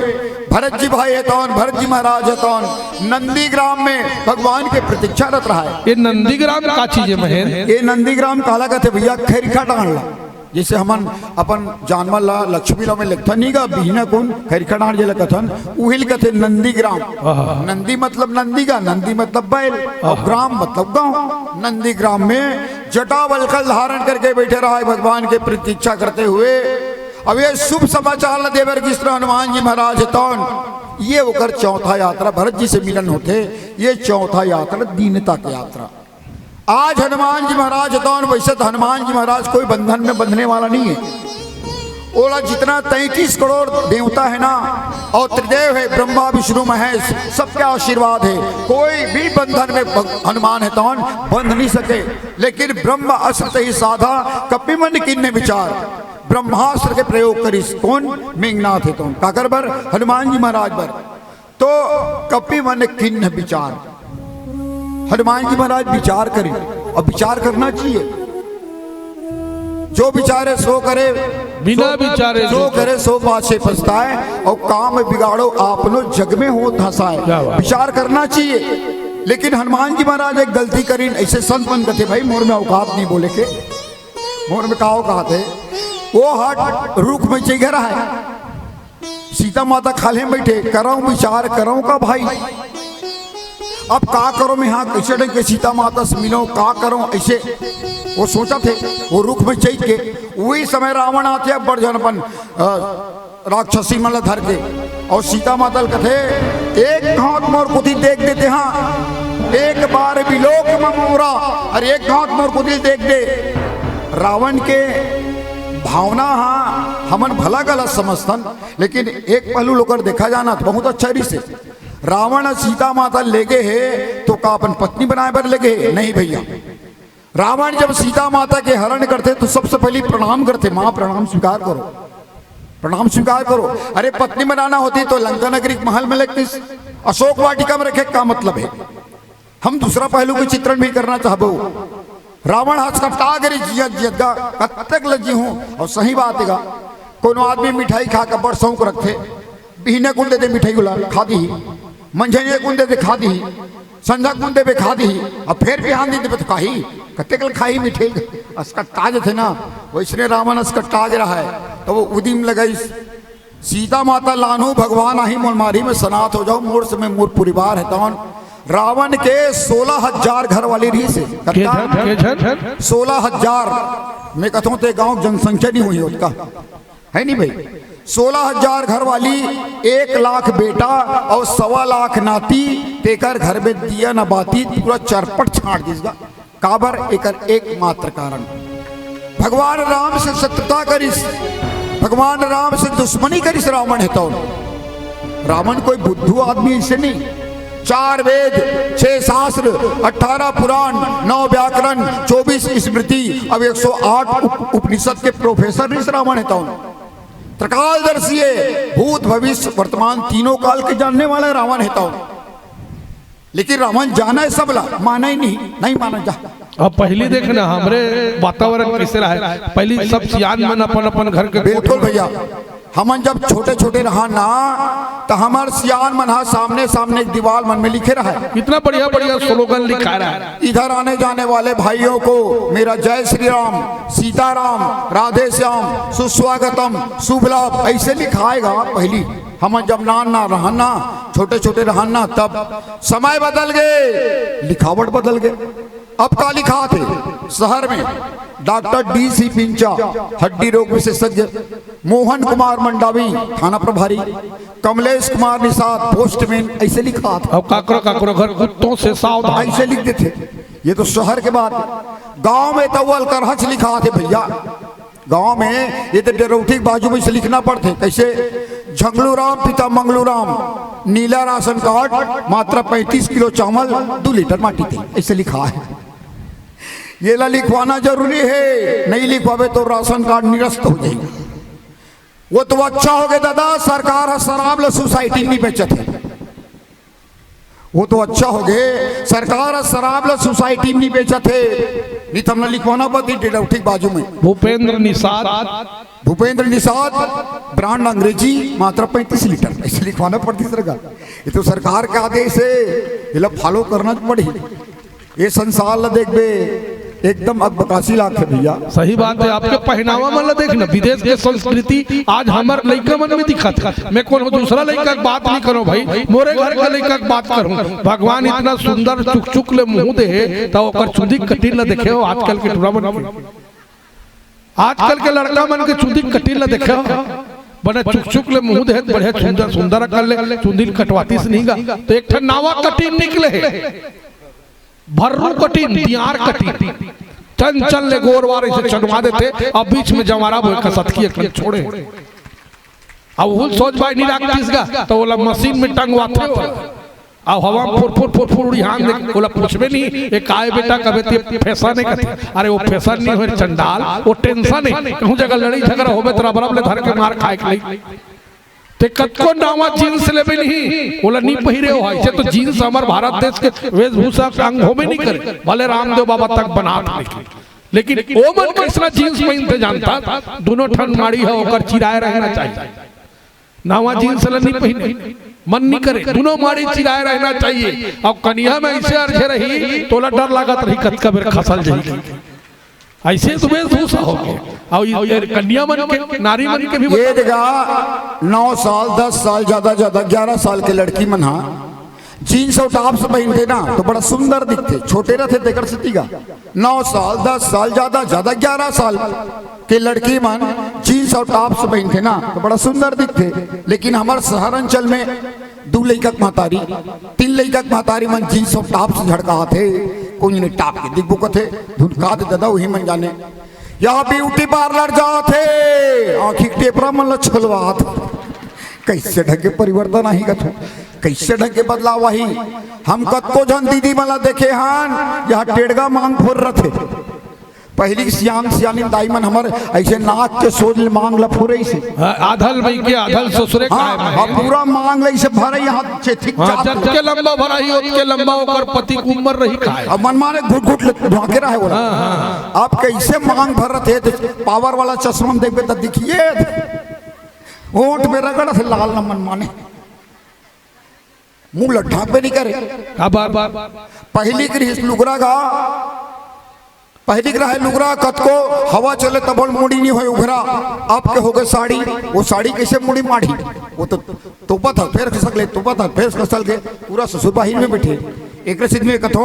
भरत जी भाई हे तौन, भरत जी महाराज हे तौन, नंदीग्राम में भगवान के प्रतीक्षारत रहा है। ये नंदीग्राम का चीज हे महेंद्र? ये नंदीग्राम काला कथे भैया, खैरखा डांड़ ला। जैसे हमन अपन जानवर ला लक्ष्मी ला में लेगथन नहीं गा, बिहना कुन खैरखा डांड़ जेला कथन, उहिल कथे नंदीग्राम। आहा। नंदी मतलब नंदी गा, नंदी मतलब बैल, और आहा। ग्राम मतलब गांव। नंदीग्राम में जटा वल्कल धारण करके बैठे रहा है भगवान के प्रतीक्षा करते हुए। अब ये शुभ समाचार ला देबर कृष्ण हनुमान जी महाराज हे तौन, ये ओकर चौथा यात्रा, भरत जी से मिलन होथे, ये चौथा यात्रा दीनता के यात्रा। आज हनुमान जी महाराज हे तौन, वैसे तो हनुमान जी महाराज कोई बंधन में बंधने वाला नहीं है। ओला जितना तैंतीस करोड़ देवता है ना, और त्रिदेव है, ब्रह्मा विष्णु महेश, सबके आशीर्वाद है, कोई भी बंधन में भग-, हनुमान हे तौन बंध नहीं सके। लेकिन ब्रह्म अस्त्र ही साधा, कपि मन कीन्ह विचार, ब्रह्मास्त्र के प्रयोग करिस। कौन? मेघनाथ हे तौन। काकर बर? हनुमान जी महाराज बर। तो कपि मन कीन्ह विचार, हनुमान जी महाराज विचार करिन, और विचार करना चाहिए। जो विचारे सो करे, बिना सो, विचारे सो जो करे सो पाछे पछताए, और काम बिगाड़ो आपनो जग में होत हंसाए। क्या बात। विचार करना चाहिए। लेकिन हनुमान जी महाराज एक गलती करिन, ऐसे संत मन कथे, भाई मोर में औकात नहीं बोले के, मोर में का औकात है। वो हट रुख में चढ़ रहा है, सीता माता खाल्हे बइठे, करंव विचार करंव का भाई, अब का करंव मैं, हाँ, कइसे ढंग के सीता माता से मिलंव, का करंव, अइसे वो सोचत हे। वो रुख में चढ़ के उही समय रावण आथे, अब्बड़ झन अपन, अ, राक्षसी मन ला धर के, अउ सीता माता ल कथे, "एक घांव मोर कोति देख देते, हाँ, एक बार बिलोक म मोरा, अरे एक घांव मोर कोति देख दे।" रावण के भावना हा हमन भला गलत समझथन, लेकिन एक पहलू ल ओकर देखा जाना त बहुत अच्छा रिहिसे। रावण सीता माता लेगे हे तो का अपन पत्नी बनाए बर लेगे हे? नहीं भैया। रावण जब सीता माता के हरण करथे तो सबसे पहली प्रणाम करथे, "माँ प्रणाम स्वीकार करो, प्रणाम स्वीकार करो।" अरे पत्नी बनाना होती तो लंका नगरी के महल में लगतीस, अशोक वाटिका में रखे, का मतलब हे? हम दूसरा पहलू के चित्रण भी करना चाहबो। रावण हचकटा गे रिहिस जियत जियत गा, कतेक ल जीहूं, अउ सही बात हे गा, कोनो आदमी मिठाई खा के बड़ शौक रखथे, बिहने कुन दे दे मिठाई ओला खा दिही, मंझनिया कुन दे दे खा दिही, संझा कुन देबे खा दिही, अब फेर बिहान दिन देबे तो खाही, कतेक ल खाही मिठाई, असकट्टा जथे ना, वइसने रावण असकट्टा गे रहय, त वो उदिम लगाइस, सीता माता लानहूं भगवान आही मोर मारी में सनाथ हो जाहू, मोर समय मोर परिवार हे तौन। रावण के सोलह हजार घर वाली रिहिसे। के कतना? झन, के झन? सोलह हजार। मैं कथंव ते गांव के जनसंख्या नहीं होही ओतका। हे नहीं भाई? सोलह हजार घर वाली, एक लाख बेटा अउ सवा लाख नाती, तेकर घर में दिया न बाती, पूरा चरपट छांट दिस गा। काबर? एकर एकमात्र कारण, भगवान राम से शत्रुता करिस, भगवान राम से दुश्मनी करिस रावण हे तौन। रावण कोई बुद्धू आदमी अइसे नहीं। चार वेद, छह शास्त्र, अठारह पुराण, नौ व्याकरण, चौबीस स्मृति, अब एक सौ आठ उप-, उपनिषद के प्रोफेसर रिहिस रावण हे तौन। त्रिकालदर्शी हे, भूत भविष्य वर्तमान तीनों काल के जानने वाला रावण हे तौन। लेकिन रावण जानय सब ला, मानय नहीं, नहीं मानय जा। अब पहिली देख ना, हमरे वातावरण कइसे रहय, पहिली सब सियान मन अपन अपन घर के बिल्कुल भैया, हमन जब छोटे छोटे रहन ना, त हमर सियान मन हा सामने सामने दीवाल मन में लिखे रहय। इतना बढ़िया बढ़िया स्लोगन लिखाय रहय। इधर आने जाने वाले भाइयों को मेरा जय श्री राम, सीताराम, राधे श्याम, सुस्वागतम, शुभ लाभ, अइसे लिखाय गा पहिली। हमन जब नान नान रहन ना, छोटे छोटे रहन ना, तब समय बदल गे, लिखावट बदल गे। अब का लिखाथे शहर में, डॉक्टर डी सी पिंचा, हड्डी रोग विशेषज्ञ, मोहन कुमार मंडावी, थाना प्रभारी, कमलेश कुमार निषाद, पोस्टमैन, ऐसे लिखा था। अब काकरो काकरो घर कुत्तों से सावधान। ऐसे लिख देथे। ये तो शहर के बात। गांव में तो वो अलकरहच लिखा थे भैया। गांव में ये तो डेरौठी के बाजू में से लिखना पड़थे। कैसे? झंगलू राम पिता मंगलू राम, नीला राशन कार्ड, मात्रा पैंतीस किलो चावल, दो लीटर माटी तेल, ऐसे लिखा है। ये ला लिखवाना जरूरी है, नहीं लिखवावे तो राशन कार्ड निरस्त हो जाएगा। वो तो अच्छा हो गया दादा, सरकार ह शराब ला सोसाइटी में नहीं बेचत है। वो तो अच्छा हो गए, सरकार ह शराब ला सोसाइटी में नहीं बेचत है, नहीं तो हमला लिखवाना पड़ती डेरौठी के बाजू में। भूपेंद्र निषाद। भूपेंद्र निषाद, ब्रांड अंग्रेजी, मात्रा पैंतीस लीटर, ऐसे लिखवाना पड़ती सरकार। ये तो सरकार का आदेश है, ये ला फॉलो करना पड़ी। ये संसार ला देखबे, एकदम अकबकासी लागथे भैया। सही बात है, आपके पहनावा मन ला देख ना, विदेश के संस्कृति आज हमर लइका मन में दिखत है। मैं कोनो दूसरा लइका के बात नहीं करूं भाई, मोरे घर के लइका के बात करूं। भगवान इतना सुंदर चुकचुक ले मुंह दे हे, त ओकर चुंदी कटिन ला देखे हो आजकल के टुरा मन के। आजकल के लड़का मन के चुंदी कटिन ला देखे हो, बने चुकचुक ले मुंह दे हे, बढ़िया सुंदर सुंदर कर ले, चुंदी कटवातीस नहीं गा, तो एक ठन नावा कटिन निकले हे। भर्रू कटिन, दियार कटिन, चंचल ले गोरवार ऐसे चनवा देथे, अब बीच में जंवारा बोए कसतकी एक छोड़े। अब हुल सोच भाई नहीं राखतीस गा, तो ओला मशीन में टंगवाथे हो। अब हवा में फुर फुर फुर फुर उड़िहान दे, ओला पूछबे नहीं, "ए काय बेटा?" कबे ते फैशन है कथे। अरे वो फैशन नहीं होए चंडाल, वो टेंशन है। कहूं जगह लड़ई झगड़ा होबे तो रबरब ले धर के मार खाए के लई। ते कतको नावा जींस लेबे नहीं, ओला नहीं पहिरे हो। ऐसे तो जींस हमर भारत देश के वेशभूषा के अंग होबे नहीं करे, भले रामदेव बाबा तक बनात लेकिन, लेकिन ओमन कैसना जींस पहिनथे जानता, दोनों ठन माड़ी ह ओकर चिराए रहना चाहिए। नावा जींस ला नहीं पहिने, मन नहीं करे, दोनों माड़ी चिराए रहना चाहिए। अब कनिया में ऐसे अर्झे रही, तोला डर लागत रही, कतका बेर खसल जाही। ऐसे तो वेशभूषा हो गए। और ये कन्या मन के, नारी मन के भी ये बता- देखा, नौ साल, दस साल, ज्यादा ज्यादा ग्यारह साल के लड़की मन हा जींस और टॉप्स पहिनथे ना, तो बड़ा सुंदर दिखथे। छोटे रथे तेकर सेती गा, नौ साल, दस साल, ज्यादा ज्यादा ग्यारह साल के लड़की मन जींस और टॉप्स पहिनथे ना, तो बड़ा सुंदर दिखथे। लेकिन हमर शहर अंचल में दू लइका के महतारी, तीन लइका के महतारी मन जींस और टॉप्स झड़काथे, कोई ने टॉप के दिखबो कथे, धुनका दे दादा, वही मन जाने। यहाँ ब्यूटी पार्लर जाथे, आँखी के टेपरा मन ला छुलवात। कैसे ढंग के परिवर्तन आही कथो, कैसे ढंग के बदलाव आही। हम कतको झन दीदी मन ला देखे हन, यहाँ टेड़गा मांग फोर रथे। पहली सियान सियानी दाई मन हमर ऐसे नाक के सोज ले मांग ला फोरे से। हाँ, आधल मई के आधल ससुरे हाँ, कायम है। हाँ, पूरा मांग ले इसे भरे यहाँ चेथिक हाँ, चाप। जतके लंबा भरा ही, ओतके लंबा ओकर पति के उम्र रही खाए। अब मन माने घुट घुट ले धुआके रहे बोला। हाँ, हाँ। आप कैसे मांग भर रहे थे, तो पावर वाला चश्मा में देखबे तो दिखिए, ओंठ में रगड़ से लाल न मन माने, मुंह ला ढांपे नहीं करे। का बात? पहली के रिहिस लुगरा गा, पहली के रहे लुगरा, कतको हवा चले तब मुड़ी नहीं होए उघरा। अब के हो गए साड़ी, वो साड़ी कैसे मुड़ी माड़ी? वो तो तोपा था, फिर खसक ले, तोपा था, फिर खसल के, पूरा ससुर बाहिर में बैठे। एक रसीद में कथो,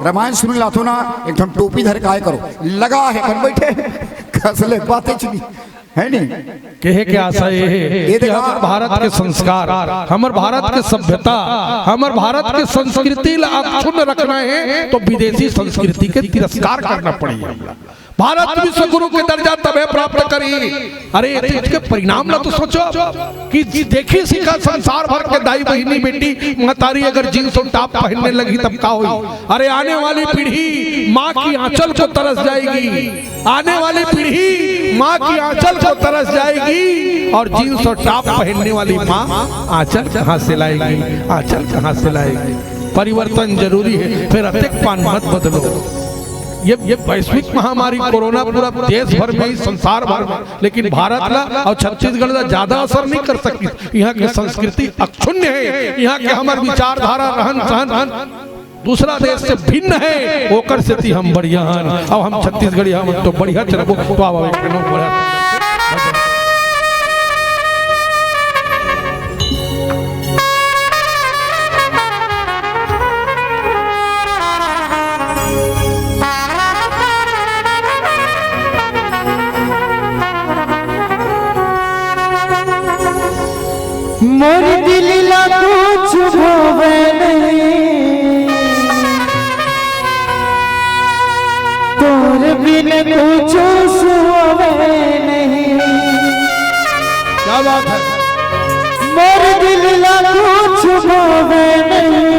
रामायण सुन लाथो ना, एक ठन टोपी धर के आए करो, लगा है अपन बैठे, खसले बातें चुनी, है नहीं? कहे के आशा ये है ये कि देखा, हमर भारत के संस्कार, हमर भारत के सभ्यता, हमर भारत के संस्कृति ला अक्षुण्ण रखना है, तो विदेशी संस्कृति के तिरस्कार करना पड़ी। भारत विश्व गुरु के दर्जा तबे प्राप्त करी। अरे, ये चीज के परिणाम ला तो सोचो कि देखी सीखा संसार भर के दाई बहिनी बेटी महतारी अगर जींस और टॉप पहनने लगी तब का होई? अरे, आने वाली पीढ़ी माँ की आंचल को तरस जाएगी। आने वाली पीढ़ी माँ की आंचल को तरस जाएगी और जींस और टॉप पहनने वाली माँ आंचल कहाँ से लाएगी? आंचल कहाँ से लाएगी? परिवर्तन जरूरी है, फिर अतेक पान मत बदलो। ये, ये वैश्विक महामारी कोरोना पूरा देश भर में ही, संसार भर में, लेकिन भारत ला और छत्तीसगढ़ ला ज्यादा असर नहीं कर सकी। यहाँ के संस्कृति अक्षुण्य है, यहाँ के हमर विचारधारा, रहन सहन दूसरा देश से भिन्न है, ओकर सेती हम बढ़िया हन। अब हम छत्तीसगढ़ी हन तो बढ़िया चलबो। तो आवा एक बढ़िया। मोर दिल ला कुछ भावे नहीं, तोर बिन कुछ सुहावे नहीं। क्या बात है? मोर दिल ला कुछ भावे नहीं,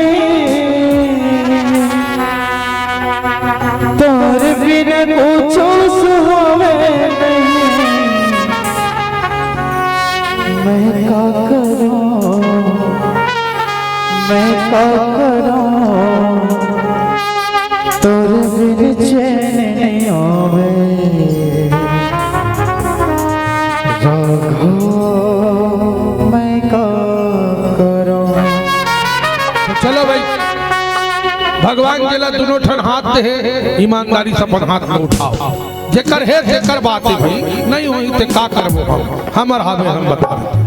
तोर बिन कुछ सुहावे नहीं। मैं का करूं, मैं का करूं, तोर बिन चैन नहीं आवे। राघव, मैं का करूं। तो चलो भाई, भगवान जेला दुनों ठन हाथ दे हे, ईमानदारी से अपन हाथ में उठाओ। जेकर हे, जेकर बात हे भाई, नहीं होही ते का करबो हम, हमर हावे हम बता देते।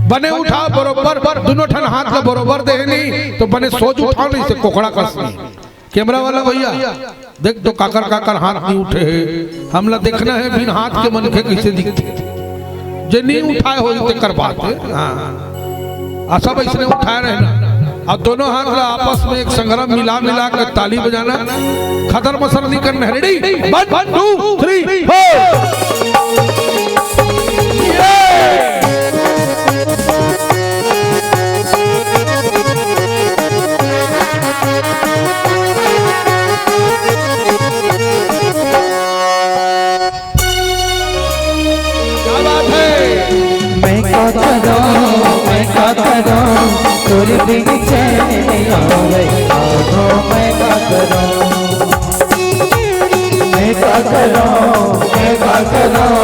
बने उठाओ बरोबर, दुनों ठन हाथ ला बरोबर दे हे नहीं, तो बने सोझ उठाओ, नहीं से कोकड़ा कस नहीं। कैमरा वाला भैया, देख तो काकर काकर हाथ नहीं उठे हे, हमला देखना हे बिन हाथ के मनखे कैसे दिखथे। जे नहीं उठाए होही तेकर बात हे। हाँ। आ सब अइसने उठाए रहना। अब दोनों हाथ ला आपस में एक संग म मिला मिला के ताली बजाना। खदर मसर नहीं करना हे। Ready? One, two, three, four। क्या बात है? मैं का करूं, मैं का करूं, तोर बिन चैन नहीं आवे। आहो, मैं का करूं, मैं का करूं, मैं का करूं,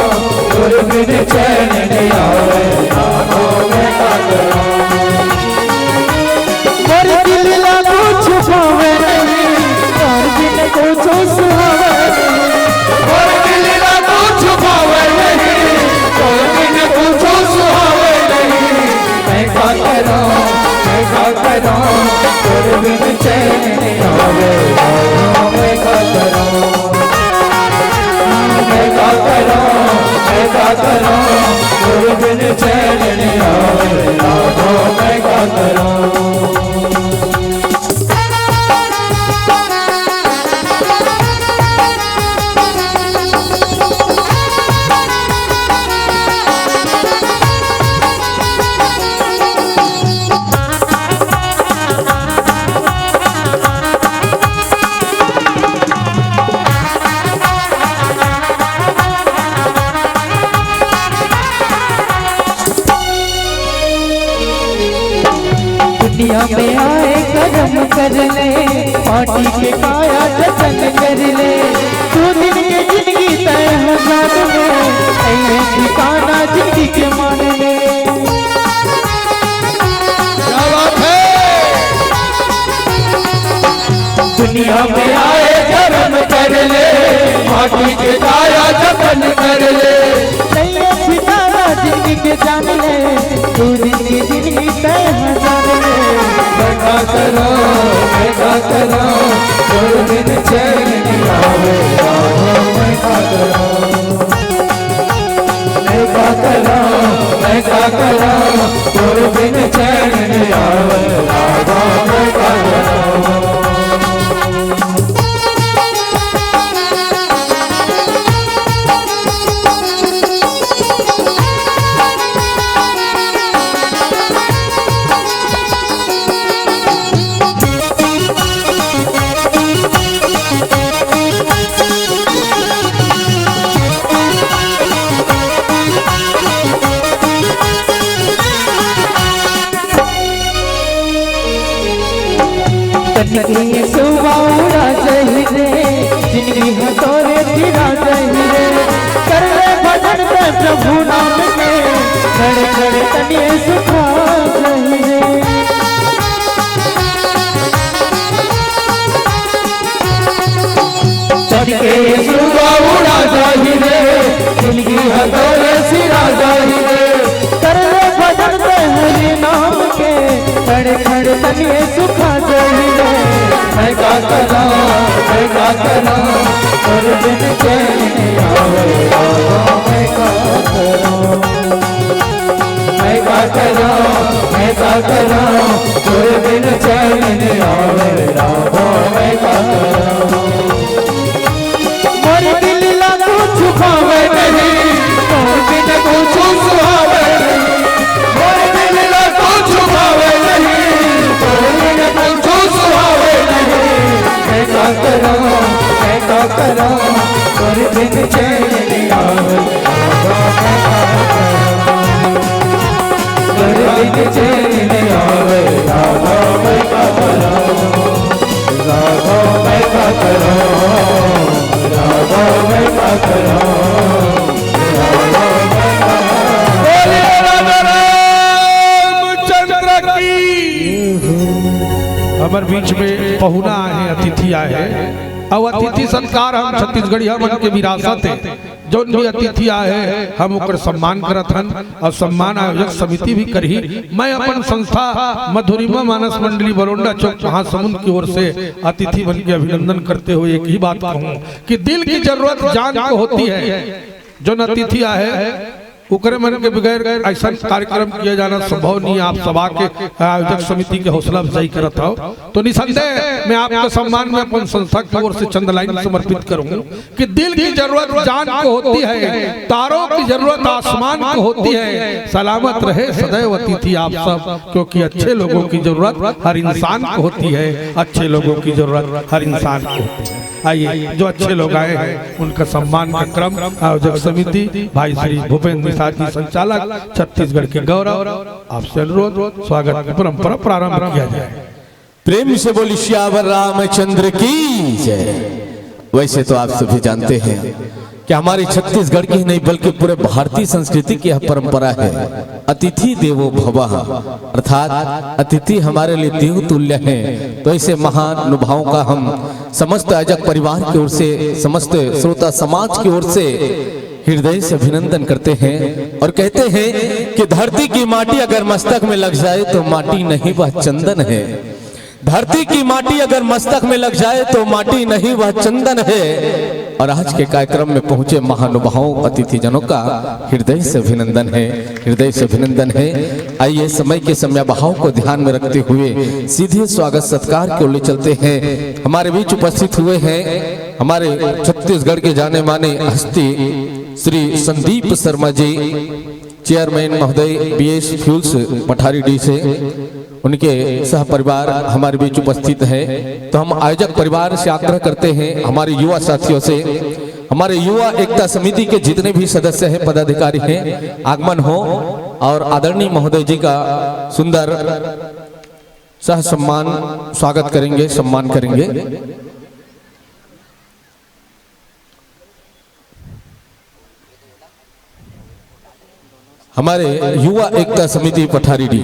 तोर बिन चैन नहीं आवे। आहो, मैं का करूं। मोर दिल ला कुछ भावे नहीं, तोर बिन कुछ सुहावे नहीं। मोर दिल ला कुछ भावे नहीं, तोर बिन कुछ सुहावे नहीं। मैं का करूं, मैं का करूं, तोर बिन चैन नहीं आवे। मैं का करूं, मैं का करूं, मैं का करूं, तोर बिन चैन नहीं आवे। राघव, मैं का करूं। दुनिया में आए करम कर ले, माटी के काया जतन कर ले। दू दिन के जिंदगी तय हजार में, ऐ ठिकाना जिंदगी के मान ले। क्या बात है? दुनिया में आए करम कर ले, माटी के काया जतन कर ले। नहीं है ठिकाना जिंदगी के जान ले, तू जिंदगी जिंदगी तय है जान ले। मैं का करूं, मैं का करूं, तोर बिन चैन नहीं आवे। राघव, मैं का करूं, मैं का करूं, मैं का करूं, तोर बिन चैन नहीं आवे। राघव, मैं का करूं। तनिक सुवा उड़ा जाही रे, जिंदगी ह तोरे सिरा जाही रे। कर ले भजन ते प्रभु नाम के, खड़े खड़े तनिक सुखा जाही रे। तनिक सुवा उड़ा जाही रे, जिंदगी ह तोरे सिरा जाही रे। कर ले भजन ते हरि नाम के, खड़े खड़े तनिक सुखा जाही रे। मैं का करूं, मैं का करूं, तोर बिन चैन नहीं आवे। मैं का करूं, मैं का करूं, का करा, तोरे बिन चैन नइ आवे, राधा मैं का करा। मोर दिल ला कुछु भावे नहीं, तोर बिन कुछु सुहावे नहीं। मोर दिल ला कुछु भावे नहीं, तोर बिन कुछु सुहावे नहीं। मैं का करा, मैं का करा, तोर बिन चैन नइ आवे। तोर बिन चैन नइ आवे, राधा मैं का करा, राधा मैं का करा, राधा मैं का करा, राधा मैं का करा। बोलिए राधा रामचंद्र की। हमर बीच में पहुना आए हैं, अतिथि आए हैं। अब अतिथि सत्कार हम छत्तीसगढ़िया मन के विरासत है। जौन भी अतिथि आए हैं, हम ओकर सम्मान करत हन और सम्मान आयोजक समिति भी करही। मैं अपन संस्था मधुरिमा मानस मंडली बरोंडा चौक महासमुंद की ओर से अतिथि मन के अभिनंदन करते हुए एक ही बात कहूँ कि दिल की जरूरत जान को होती है। जौन अतिथि आए हैं, ओकरे मन के बगैर ऐसा कार्यक्रम किया जाना संभव नहीं है। आप सभा के आयोजक समिति के हौसला अफजाई करत हव, तो निसंदेह मैं आपके सम्मान में अपन संस्था की ओर से चंद लाइन समर्पित करूँ कि दिल की जरूरत जान को होती है, तारों की जरूरत आसमान को होती है। सलामत रहे सदैव अतिथि आप सब, क्योंकि अच्छे लोगों की जरूरत हर इंसान को होती है, अच्छे लोगों की जरूरत हर इंसान को होती है। आइए, जो अच्छे लोग आए हैं, उनका सम्मान का क्रम आयोजक समिति, भाई श्री भूपेंद्र निषाद जी, संचालक, छत्तीसगढ़ के गौरव, आपसे अनुरोध, स्वागत की परंपरा प्रारंभ किया जाए। प्रेम से बोली सियावर रामचंद्र की जय। वैसे तो आप सभी जानते हैं कि हमारे छत्तीसगढ़ की ही नहीं, बल्कि पूरे भारतीय संस्कृति की यह परंपरा है, अतिथि देवो भवः, अर्थात अतिथि हमारे लिए देव तुल्य हैं। तो ऐसे महानुभावों का हम समस्त आयोजक परिवार की ओर से, समस्त श्रोता समाज की ओर से हृदय से अभिनंदन करते हैं और कहते हैं कि धरती की माटी अगर मस्तक में लग जाए तो माटी नहीं, वह चंदन है। धरती की माटी अगर मस्तक में लग जाए तो माटी नहीं, वह चंदन है। और आज के कार्यक्रम में पहुंचे महानुभावों, अतिथिजनों का हृदय से अभिनंदन है, हृदय से अभिनंदन है। आइए, समय के समयाभाव को ध्यान में रखते हुए सीधे स्वागत सत्कार की ओर ले चलते हैं। हमारे बीच उपस्थित हुए हैं हमारे छत्तीसगढ़ के जाने माने हस्ती श्री संदीप शर्मा जी, चेयरमैन महोदय, बीएस फ्यूल्स पठारी डी से, उनके सह परिवार हमारे बीच उपस्थित हैं। तो हम आयोजक परिवार से आग्रह करते हैं, हमारे युवा साथियों से, हमारे युवा एकता समिति के जितने भी सदस्य हैं, पदाधिकारी हैं, आगमन हो और आदरणीय महोदय जी का सुंदर सह सम्मान स्वागत करेंगे, सम्मान करेंगे। हमारे युवा एकता समिति पठारी डी,